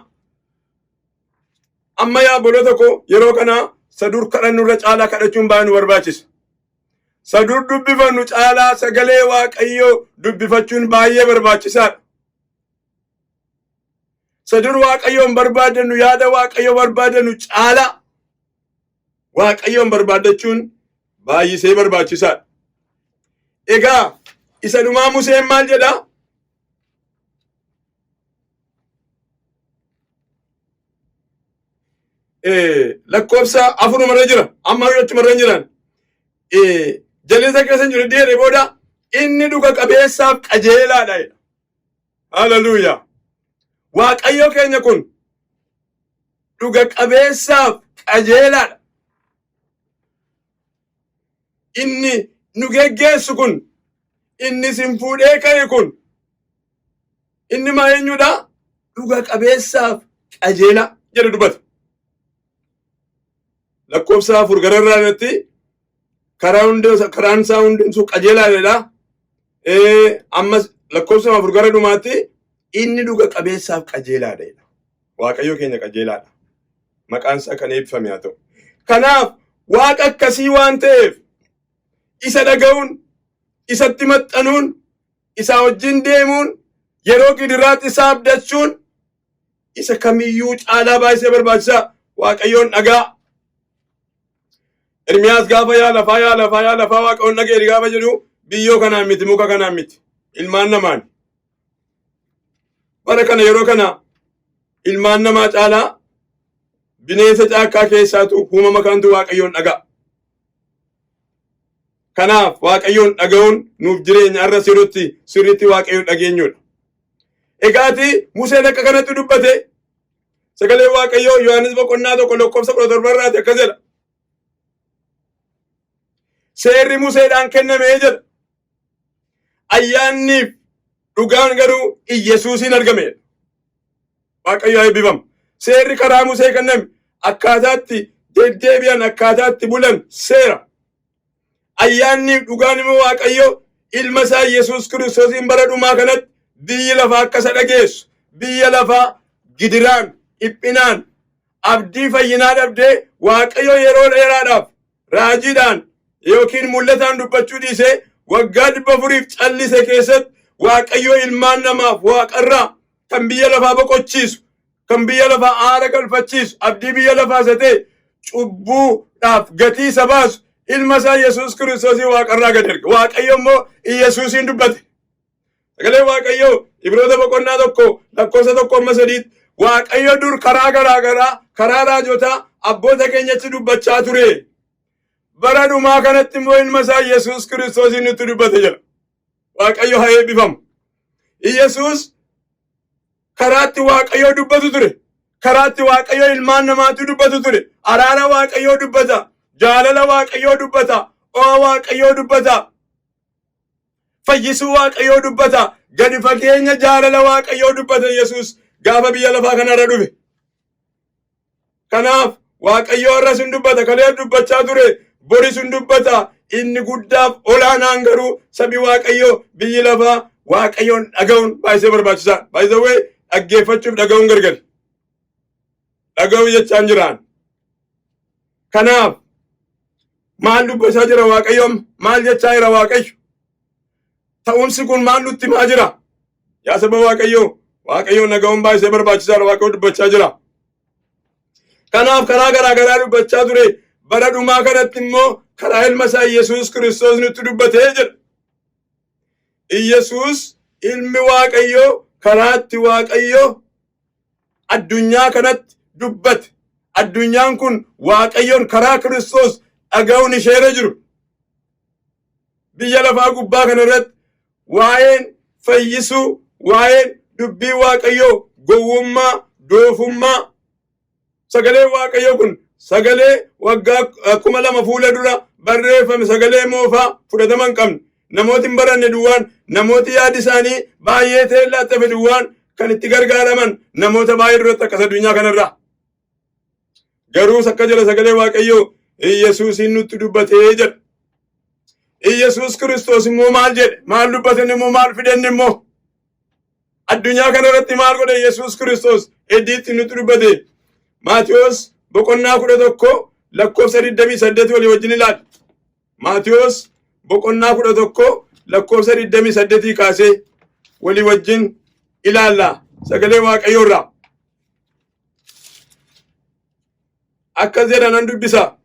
Amma yaa obboloota koo yeroo kana sadur kadhannu irra caalaa kadhachuun baay'ee nu barbaachisa. Sadur dubbifannu caalaa sagalee Waaqayyoo dubbifachuun baay'ee barbaachisaadha. Sadur Waaqayyoon barbaadannu yaada Waaqayyoo barbaadannu caalaa Waaqayyoon barbaaddachuun baay'isee barbaachisaadha. Egaa isa dhumaa Museen maal jedhaa? Lakkoofsa afurumarra jira. Amma achumarra hin jiran. Jal'isa keessa hin jiru jedhee booda inni dhuga qabeessaaf qajeelaadha jedha. Haleluuyaa. Waaqayyo keenya kun dhuga qabeessaaf qajeelaadha. Inni nu geggeessu kun, inni isin fuudhee ka'e kun, inni maa eenyudha? Dhuga qabeessaaf qajeelaa jedhe dubbata. Lakkoofsa 4 gararraa irratti karaa hundee karaan isaa hundumtuu qajeelaa jedha. Ammas lakkoofsa 4 gara dhumaatti inni dhuga qabeessaaf qajeelaadha jedha. Waaqayyo keenya qajeelaadha. Maqaan isaa kan eebbifame haa ta'u. Kanaaf Waaqa akkasii waan ta'eef isa dhaga'uun, isatti maxxanuun, isaa wajjin deemuun, yeroo gidiraatti isa abdachuun isa kamiyyuu caalaa baay'isee barbaachisaa. Waaqayyoon dhagaa. Ermiyaas gaafa yaa lafaa, yaa lafaa, yaa lafaa, Waaqayyoon dhaga'e gaafa jedhu biyyoo kanaan miti, muka kanaan miti, ilmaan namaan. Bara kana yeroo kana ilmaan namaa caalaa bineensa caakkaa keessaatu uumama kantu Waaqayyoon dhaga'a. Kanaaf Waaqayyoon dhaga'uun nuuf jireenya har'a sirriitti sirriitti Waaqayyoon dhageenyudha. Egaati Museen akka kanatti dubbate. Sagalee Waaqayyoo Yohaannis boqonnaa 1 lakkoofsa 17 irraati akkas jedha. Seerri Museedhaan kenname jedha. Ayyaanniif dhugaan garuu Iyyasuusiin argame. Waaqayyo haa eebbifamu. Seerri karaa Musee kenname akkaataatti deddeebi'an, akkaataatti bulan seera. Ayyaanniif dhugaan immoo Waaqayyo ilma isaa Yesuus Kiristoosiin bara dhumaa kanatti biyyi lafaa akka isa dhageessu, biyya lafaa gidiraan, dhiphinaan, abdii fayyinaa dhabdee Waaqayyo yeroo dheeraadhaaf raajiidhaan yookiin mul'ataan dubbachuu dhiisee waggaa 400f callise keessatti Waaqayyo ilmaan namaaf waaqarraa kan biyya lafaa boqochiisu, kan biyya lafaa aara galfachiisu, abdii biyya lafaa isa ta'e, cubbuudhaaf gatii isa baasu, ilma isaa Yesuus Kiristoosii waaqarraa gad erge. Waaqayyo immoo Yesuusiin dubbate. Sagalee Waaqayyoo Ibroota boqonnaa 1 lakkoofsa 1 amma 3tti Waaqayyo dur karaa garaa garaa karaa raajotaa abboota keenyatti dubbachaa ture. Bara dhumaa kanatti immoo ilma isaa Yesuus Kiristoosiin nutti dubbate jedha. Waaqayyo haa eebbifamu. Yesuus karaatti Waaqayyoo dubbatu ture. Karaatti Waaqayyoo ilmaan namaatti dubbatu ture. Araara Waaqayyoo dubbata. Jaalala Waaqayyoo dubbata. O'a Waaqayyoo dubbata. Fayyisuu Waaqayyoo dubbata. Gadi fageenya jaalala Waaqayyoo dubbata Yesuus gaafa biyya lafaa kanarra dhufe. Kanaaf Waaqayyoo har'as hin dubbata. Kalee dubbachaa ture. Boris hin dubbata. Inni guddaaf olaanaan garuu sabi Waaqayyoo, biyyi lafaa Waaqayyoon dhaga'uun baay'ee barbaachisaa. By the way, dhaggeeffachuuf dhaga'uun gargari. Dhaga'uu jechaan jiraan. Kanaaf maal dubbachaa jira Waaqayyoon? Maal jechaa jira Waaqayyo? Ta'umsi kun maal nutti himaa jira? Yaa saba Waaqayyoo, Waaqayyoon dhaga'uun baay'ee barbaachisaadha. Waaqayyo dubbachaa jira. Kanaaf karaa garaa garaa dubbachaa ture. Bara dhumaa kanatti immoo karaa ilma isaa Yesuus Kiristoos nutti dubbatee jedha. Yesuus ilmi Waaqayyoo karaatti Waaqayyoo addunyaa kanatti dubbate. Addunyaan kun Waaqayyoon karaa Kiristoos dhaga'uun isheerra jiru. Biyya lafaa gubbaa kana irratti waa'een fayyisuu, waa'een dubbii Waaqayyoo gowwummaa, doofummaa. Sagalee Waaqayyoo kun sagalee waggaa 2000 fuula dura barreeffame, sagalee moofaa fudhatama hin qabne, namooti hin baranne duwwaan, namooti yaadi isaanii baay'ee teellaatti hafe duwwaan kan itti gargaaraman namoota baay'ee duratti akkas addunyaa kanarraa. Garuu akka jala sagalee Waaqayyoo Iyyasuusiin nutti dubbatee jedha. Iyyasuus Kiristoos immoo maal jedhe? Maal dubbatan immoo? Maal fidanne immoo? Addunyaa kana irratti maal godhe Yesuus Kiristoos eddiitti nutti dubbate? Maatiyos boqonnaa 11 lakkoofsa 28 walii wajjin ilaali. Maatiyos boqonnaa 11 lakkoofsa 28 kaasee walii wajjin ilaalla sagalee Waaqayyoo irraa. Akkas jedha, nan dubbisa.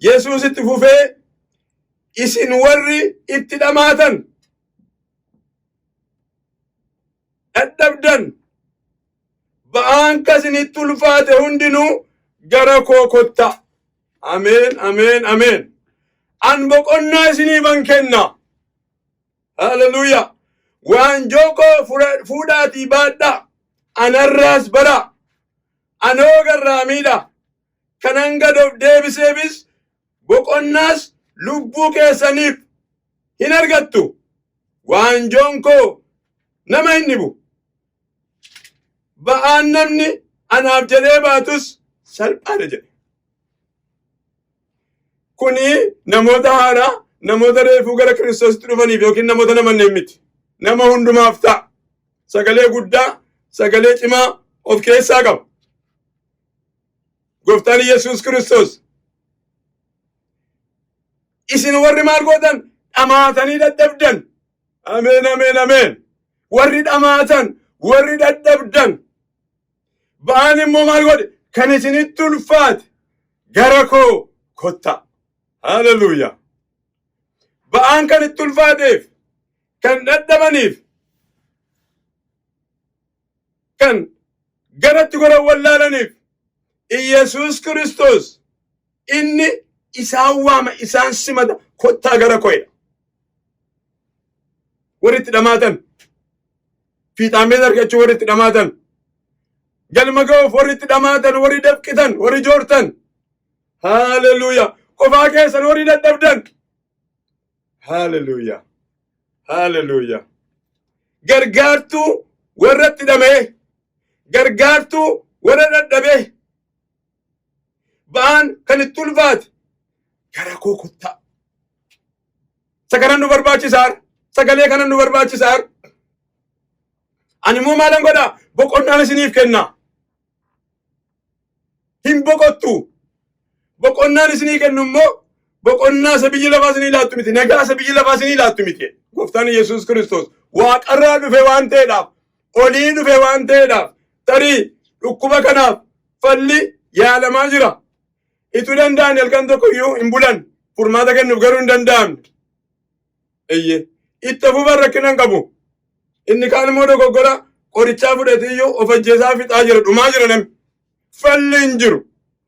Yesuus itti fufee, "Isin warri itti dhamaatan, dadhabdan, ba'aan kasinitti ulfaate hundinuu gara koo kottaa. Ameen, ameen, ameen. An boqonnaa isiniifan kenna. Haleluuyaa. Waanjoo koo fuudhaatii baadhaa. Anarraas baraa. Anoo garraamiidha. Kanan gad of deebiseefis boqonnaas lubbuu keessaniif hin argattu. Waanjoon koo nama hin dhibu. Ba'aan namni anaaf jedhee baatus salphaadha jedhe. Kuni namoota haaraa, namoota reefuu gara Kiristoositti dhufaniif yookiin namoota namanneen miti. Nama hundumaaf ta'a. Sagalee guddaa, sagalee cimaa of keessaa qaba. Gooftaan Yesuus Kiristoos isin warri maal gootan dhamaatanii dadhabdan. Ameen, ameen, ameen. Warri dhamaatan, warri dadhabdan. Ba'aan immoo maal godhe? Kan isinitti ulfaate gara koo kottaa. Haleluuyaa. Ba'aan kan itti ulfaateef, kan dadhabaniif, kan garatti goran wallaalaniif Iyyasuus Kiristoos inni isaan waama, isaan simata, kottaa gara koo jedha. Warri itti dhamaatan, fiixaan beela argachuu warri itti dhamaatan, galma ga'uuf warri itti dhamaatan, warri dafqitan, warri joortan, haleluuyaa, qofaa keessan warri dadhabdan, haleluuyaa, haleluuyaa, gargaartuu warra itti dhama'e, gargaartuu warra dadhabee, ba'aan kan itti ulfaate gara koo kottaa. Isa kanan nu barbaachisaa, sagalee kanan nu barbaachisaa. Ani immoo maalan godhaa? Boqonnaan isiniif kenna. Hin boqottu. Boqonnaan isinii kennu immoo boqonnaa isa biyyi lafaa isinii laattu miti. Nagaa isa biyyi lafaa isinii laattu miti. Gooftaan Yesuus Kiristoos waaqarraa dhufe waan ta'eedhaaf, olii dhufe waan ta'eedhaaf, tarii dhukkuba kanaaf falli yaalamaa jira. Ituu danda'an halkan tokko iyyuu hin bulan. Furmaata kennuuf garuu hin danda'amne. Eyyee. Itti fufan rakkina hin qabu. Inni kaan immoo dogoggora qorichaa fudhate iyyuu of ajjeesaa fixaa jira. Dhumaa jira namni. Falli hin jiru.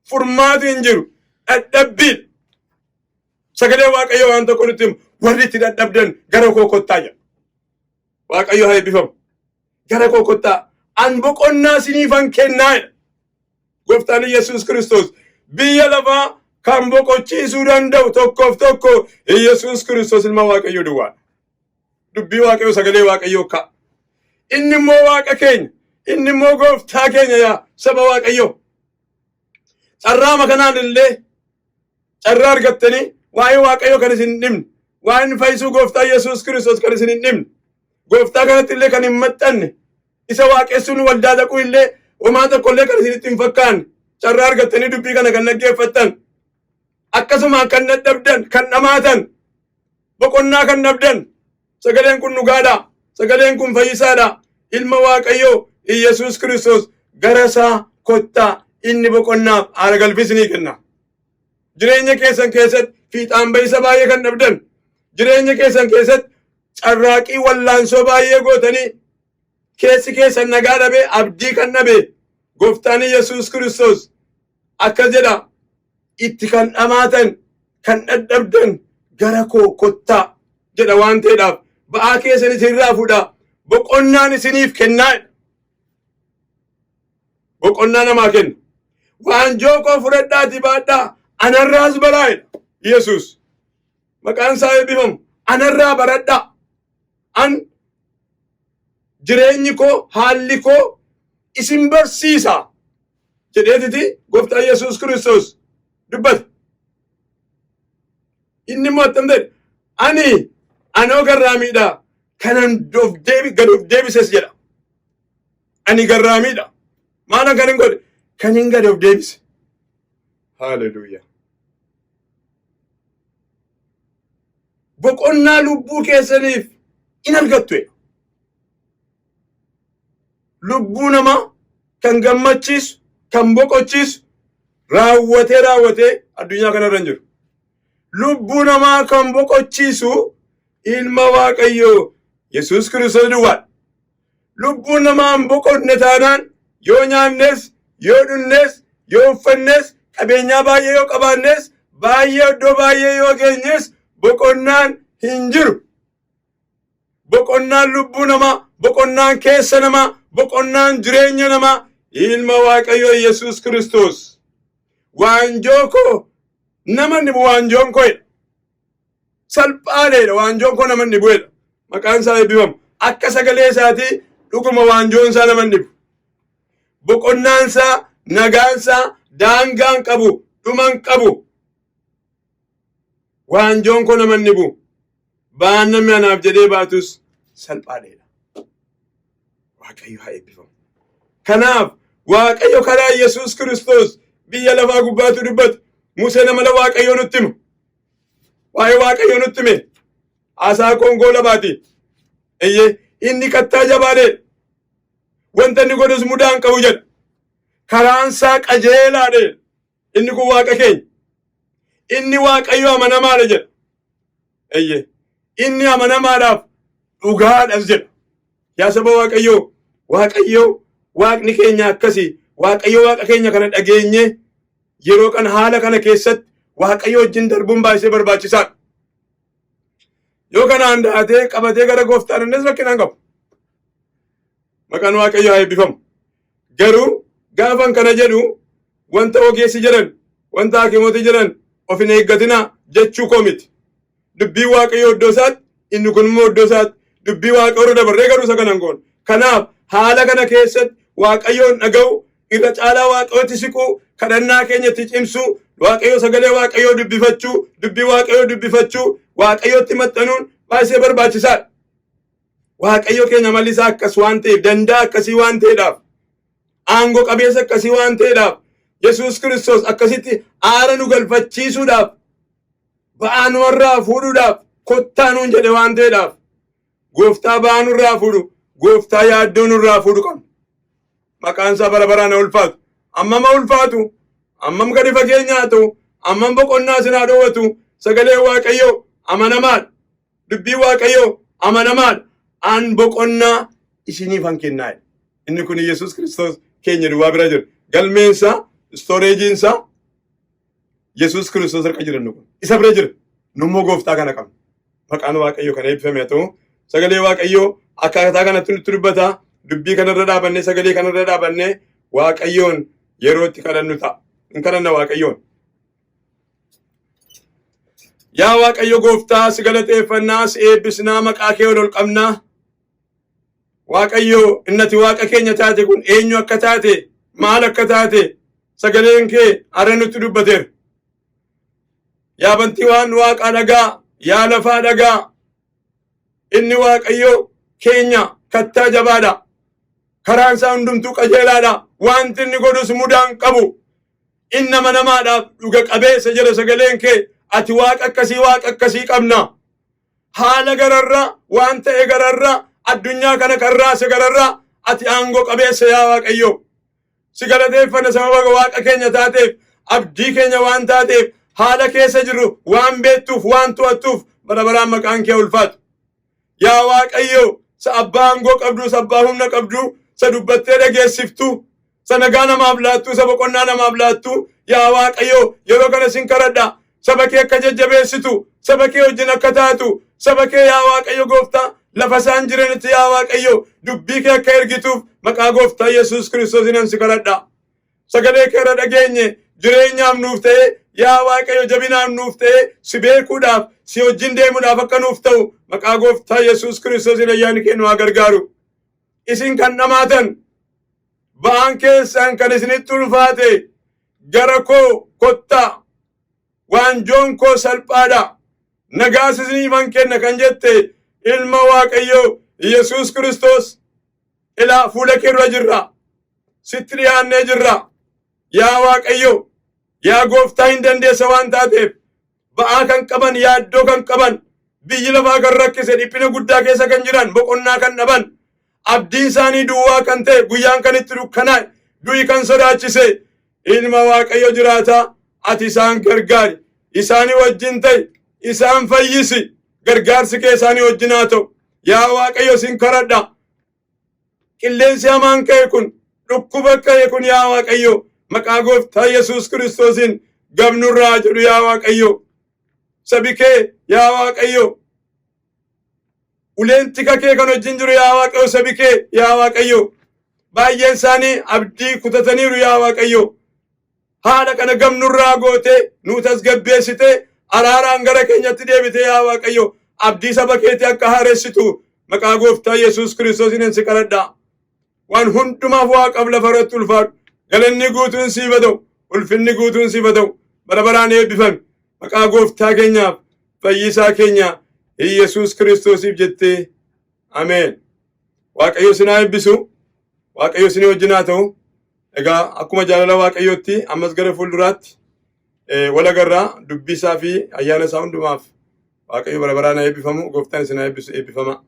Furmaati hin jiru. Dadhabbiidha. Sagalee Waaqayyoo waan tokko nutti himu. Warri itti dadhabdan gara koo kottaa jedha. Waaqayyo haa eebbifamu. Gara koo kottaa. An boqonnaa isiniifan kennaa jedha. Gooftaan Yesuus Kiristoos biyya lafaa kan boqochiisuu danda'u tokkoof tokko Yesuus Kiristoos ilma Waaqayyoo duwwaadha. Dubbii Waaqayyoo, sagalee Waaqayyoo ka'a. Inni immoo Waaqa keenya. Inni immoo gooftaa keenya yaa saba Waaqayyoo. Carraama kanaan illee carraa argattanii waa'ee Waaqayyoo kan isin hin dhibne, waa'een fayyisuu gooftaa Yesuus Kiristoos kan isin hin dhibne, gooftaa kanatti illee kan hin maxxanne, isa waaqessuun waldaa dhaquu illee homaa tokko illee kan isinitti hin fakkaanne, carraa argattanii dubbii kana kan dhaggeeffattan, akkasumaan kan dadhabdan, kan dhamaatan, boqonnaa kan dhabdan, sagaleen kun dhugaadha, sagaleen kun fayyisaadha. Ilma Waaqayyoo Iyyasuus Kiristoos gara isaa kottaa, inni boqonnaaf haara galfii isinii kenna. Jireenya keessan keessatti fiixaan ba'isa baay'ee kan dhabdan, jireenya keessan keessatti carraaqii wallaansoo baay'ee gootanii keessi keessan nagaa dhabe, abdii kan dhabe, gooftaan Yesuus Kiristoos akkas jedha: itti kan dhamaatan, kan dadhabdan gara koo kottaa jedha. Waan ta'eedhaaf ba'aa keessan isinirraa fuudhaa, boqonnaan isiniif kennaa jedha. Boqonnaa namaa kenna. Waanjoo koo fudhadhaatii baadhaa, anarraas baraa jedha Yesuus. Maqaan isaa eebbifamu. Anarraa baradhaa. An jireenyi koo, haalli koo isin barsiisa jedheetiti gooftaan Yesuus Kiristoos dubbata. Inni immoo attam ta'e? Ani anoo garraamiidha, kanan of deebi gad of deebises jedha. Ani garraamiidha. Maalan kan hin godhe? Kan hin gad of deebise. Haleluuyaa. Boqonnaa lubbuu keessaniif in argattu jedha. Lubbuu namaa kan gammachiisu, kan boqochiisu raawwatee raawwatee addunyaa kanarra hin jiru. Lubbuu namaa kan boqochiisu ilma Waaqayyoo Yesuus Kiristoos duwwaadha. Lubbuu namaa hin boqonne taanaan yoo nyaannes, yoo dhunnes, Yoo uffannes, qabeenyaa baay'ee yoo qabaannes, baay'ee iddoo baay'ee yoo geenyes boqonnaan hin jiru. Boqonnaan lubbuu namaa, boqonnaan keessa namaa, boqonnaan jireenya namaa ilma Waaqayyoo Yesuus Kiristoos. Waanjoo koo nama inni bu'u waanjoon koo jedha. Salphaadeedha waanjoon koo nama inni bu'edha. Maqaan isaa eebbifamu. Akka sagalee isaatii dhuguma waanjoon isaa nama inni bu'u. Boqonnaan isaa, nagaan isaa daangaan qabu, dhuman qabu. Waanjoon koo nama inni bu'u. Ba'aan namni anaaf jedhee baatus salphaadeedha. Waaqayyo haa eebbifamu. Kanaaf Waaqayyo karaa Yesuus Kiristoos biyya lafaa gubbaatu dubbata. Museen amala Waaqayyoo nutti hima. Waa'ee Waaqayyoo nutti hime. Haasaa koongoo labaati. Eyyee inni kattaa jabaadhe. Wanta inni godhus mudaa hin qabu jedha. Karaan isaa qajeelaadhe. Inni kun Waaqa keenya. Inni Waaqayyo amanamaadha jedha. Eyyee. Inni amanamaadhaaf dhugaadhas jedha. Yaa saba Waaqayyoo, Waaqayyo Waaqni keenya akkasii. Waaqayyo Waaqa keenya kana dhageenye yeroo kana haala kana keessatti Waaqayyo wajjin darbuun baay'isee barbaachisaadha. Yoo kanaan daatee qabatee gara gooftaan innis rakkinaan qabu. Maqaan Waaqayyoo haa eebbifamu. Garuu gaafan kana jedhu wanta ogeessi jedhan, wanta hakimooti jedhan of hin eeggatinaa jechuu koo miti. Dubbii Waaqayyoo iddoo isaatti, inni kun immoo iddoo isaatti. Dubbii Waaqayyoo irra dabarree garuu isa kana hin goonu. Kanaaf haala kana keessatti Waaqayyoon dhaga'u, irra caalaa Waaqayyootti siquu, kadhannaa keenya itti cimsuu, Waaqayyoo sagalee Waaqayyoo dubbifachuu, dubbii Waaqayyoo dubbifachuu, Waaqayyootti maxxanuun baay'ee barbaachisaadha. Waaqayyo keenya amalli isaa akkas waan ta'eef, danda'a akkasii waan ta'eedhaaf, aangoo qabeessa akkasii waan ta'eedhaaf, Yesuus Kiristoos akkasitti aara nu galfachiisuudhaaf, ba'aa nurraa fuudhuudhaaf, kottaa nuun jedhe waan ta'eedhaaf, gooftaa ba'aa nurraa fuudhu, gooftaa yaaddoo nurraa fuudhu qabna. Maqaan isaa bara baraan haa ulfaatu. Ammam haa ulfaatu, ammam gadi fageenya haa ta'u, ammam boqonnaa isin haa dhoowwatu, sagalee Waaqayyoo amanamaadha. Dubbii Waaqayyoo amanamaadha. An boqonnaa isiniifan kennaa. Inni kun Yesuus Kiristoos keenya duwwaa bira jira. Galmeensaa, istooreejiinsaa Yesuus Kiristoos harka jira inni kun. Isa bira jira. Nummoo gooftaa kana qabna. Maqaan Waaqayyoo kana eebbifame haa ta'u. Sagalee Waaqayyoo akkaataa kanatti nutti dubbata. Dubbii kanarra dhaabannee sagalee kanarra dhaabannee Waaqayyoon yeroo itti kadhannu ta'a. Hin kadhanna Waaqayyoon. Yaa Waaqayyo gooftaa si galateeffannaa si eebbisnaa maqaa kee ol ol qabnaa. Waaqayyo innati waaqa keenya taate kun eenyu akka taate maal akka taate sagaleen kee har'a nutti dubbateera. Yaa bantii waan waaqaa dhagaa yaa lafaa dhagaa inni Waaqayyo keenya kattaa jabaadha. Karaan isaa hundumtuu qajeelaadha. Wanti inni godhus mudaa hin qabu. Inni amanamaadhaaf dhuga qabeessa jedha sagaleen kee. Ati waaqa akkasii waaqa akkasii qabna. Haala gararraa waan ta'e gararraa addunyaa kana kan raase gararraa ati aangoo qabeessa yaa Waaqayyo. Si galateeffanna sababa waaqa keenya taateef abdii keenya waan taateef haala keessa jirru waan beektuuf waan to'attuuf bara baraan maqaan kee ulfaatu. Yaa Waaqayyo sa abbaa aangoo qabdu sa abbaa humna qabdu sa dubbattee dhageessiftu sa nagaa namaaf laattu sa boqonnaa namaaf laattu yaa Waaqayyo yeroo kana sin kadhadha saba kee akka jajjabeessitu saba kee wajjin akka taatu saba kee yaa Waaqayyo gooftaa lafa isaan jiranitti yaa Waaqayyo dubbii kee akka ergituuf maqaa gooftaa Yesuus Kiristoosiin si kadhadha. Sagalee kee irra dhageenye jireenyaaf nuuf ta'e yaa Waaqayyo jabinaaf nuuf ta'e si beekuudhaaf si wajjin deemuudhaaf akka nuuf ta'u maqaa gooftaa Yesuus Kiristoosiin ayyaanni kee nu haa gargaaru. Isin kan dhamaatan ba'aan keessan kan isinitti ulfaate gara koo kottaa waanjoon koo salphaadha nagaas isiniifan kenna kan jette ilma Waaqayyoo Yesuus Kiristoos ilaa fuula kee dura jirra sitti dhiyaannee jirra yaa Waaqayyo yaa gooftaa hin dandeessa waan taateef ba'aa kan qaban yaaddoo kan qaban biyyi lafaa kan rakkise dhiphina guddaa keessa kan jiran boqonnaa kan dhaban abdiin isaanii duwwaa kan ta'e guyyaan kan itti dukkanaa'e du'i kan sodaachise ilma Waaqayyo jiraataa ati isaan gargaari isaanii wajjin ta'i isaan fayyisi gargaarsi kee isaanii wajjin haa ta'u yaa Waaqayyo sin kadhadha qilleensi hamaan ka'e kun dhukkuba ka'e kun yaa Waaqayyo Maqaa gooftaa Yesuus Kiristoosiin gabnurraa jedhu yaa Waaqayyo. Sabi kee yaa Waaqayyo. Uleen tika kee kan wajjin jiru yaa Waaqayyo sabi kee yaa Waaqayyo. Baay'een isaanii abdii kutataniiru yaa Waaqayyo. Haala kana gamnurraa gootee nuu tasgabbeessitee araaraan gara keenyatti deebitee yaa Waaqayyo abdii saba keetii akka haaressitu maqaa gooftaa Yesuus Kiristoosiin si kadhadha. Waan hundumaaf waaqaaf lafa irratti ulfaadhu. Galanni guutuun siif haa ta'u. Ulfinni guutuun siif haa ta'u. Bara baraan eebbifami. Maqaa gooftaa keenyaaf fayyisaa keenya Yesuus Kiristoosiif jettee ameen. Waaqayyo isin haa eebbisu. Waaqayyo isinii wajjin haa ta'u. Egaa akkuma jaalala Waaqayyootti ammas gara fuulduraatti wal agarraa dubbii isaa fi ayyaana isaa hundumaaf Waaqayyo bara baraan haa eebbifamu. Gooftaan isin haa eebbisu eebbifama.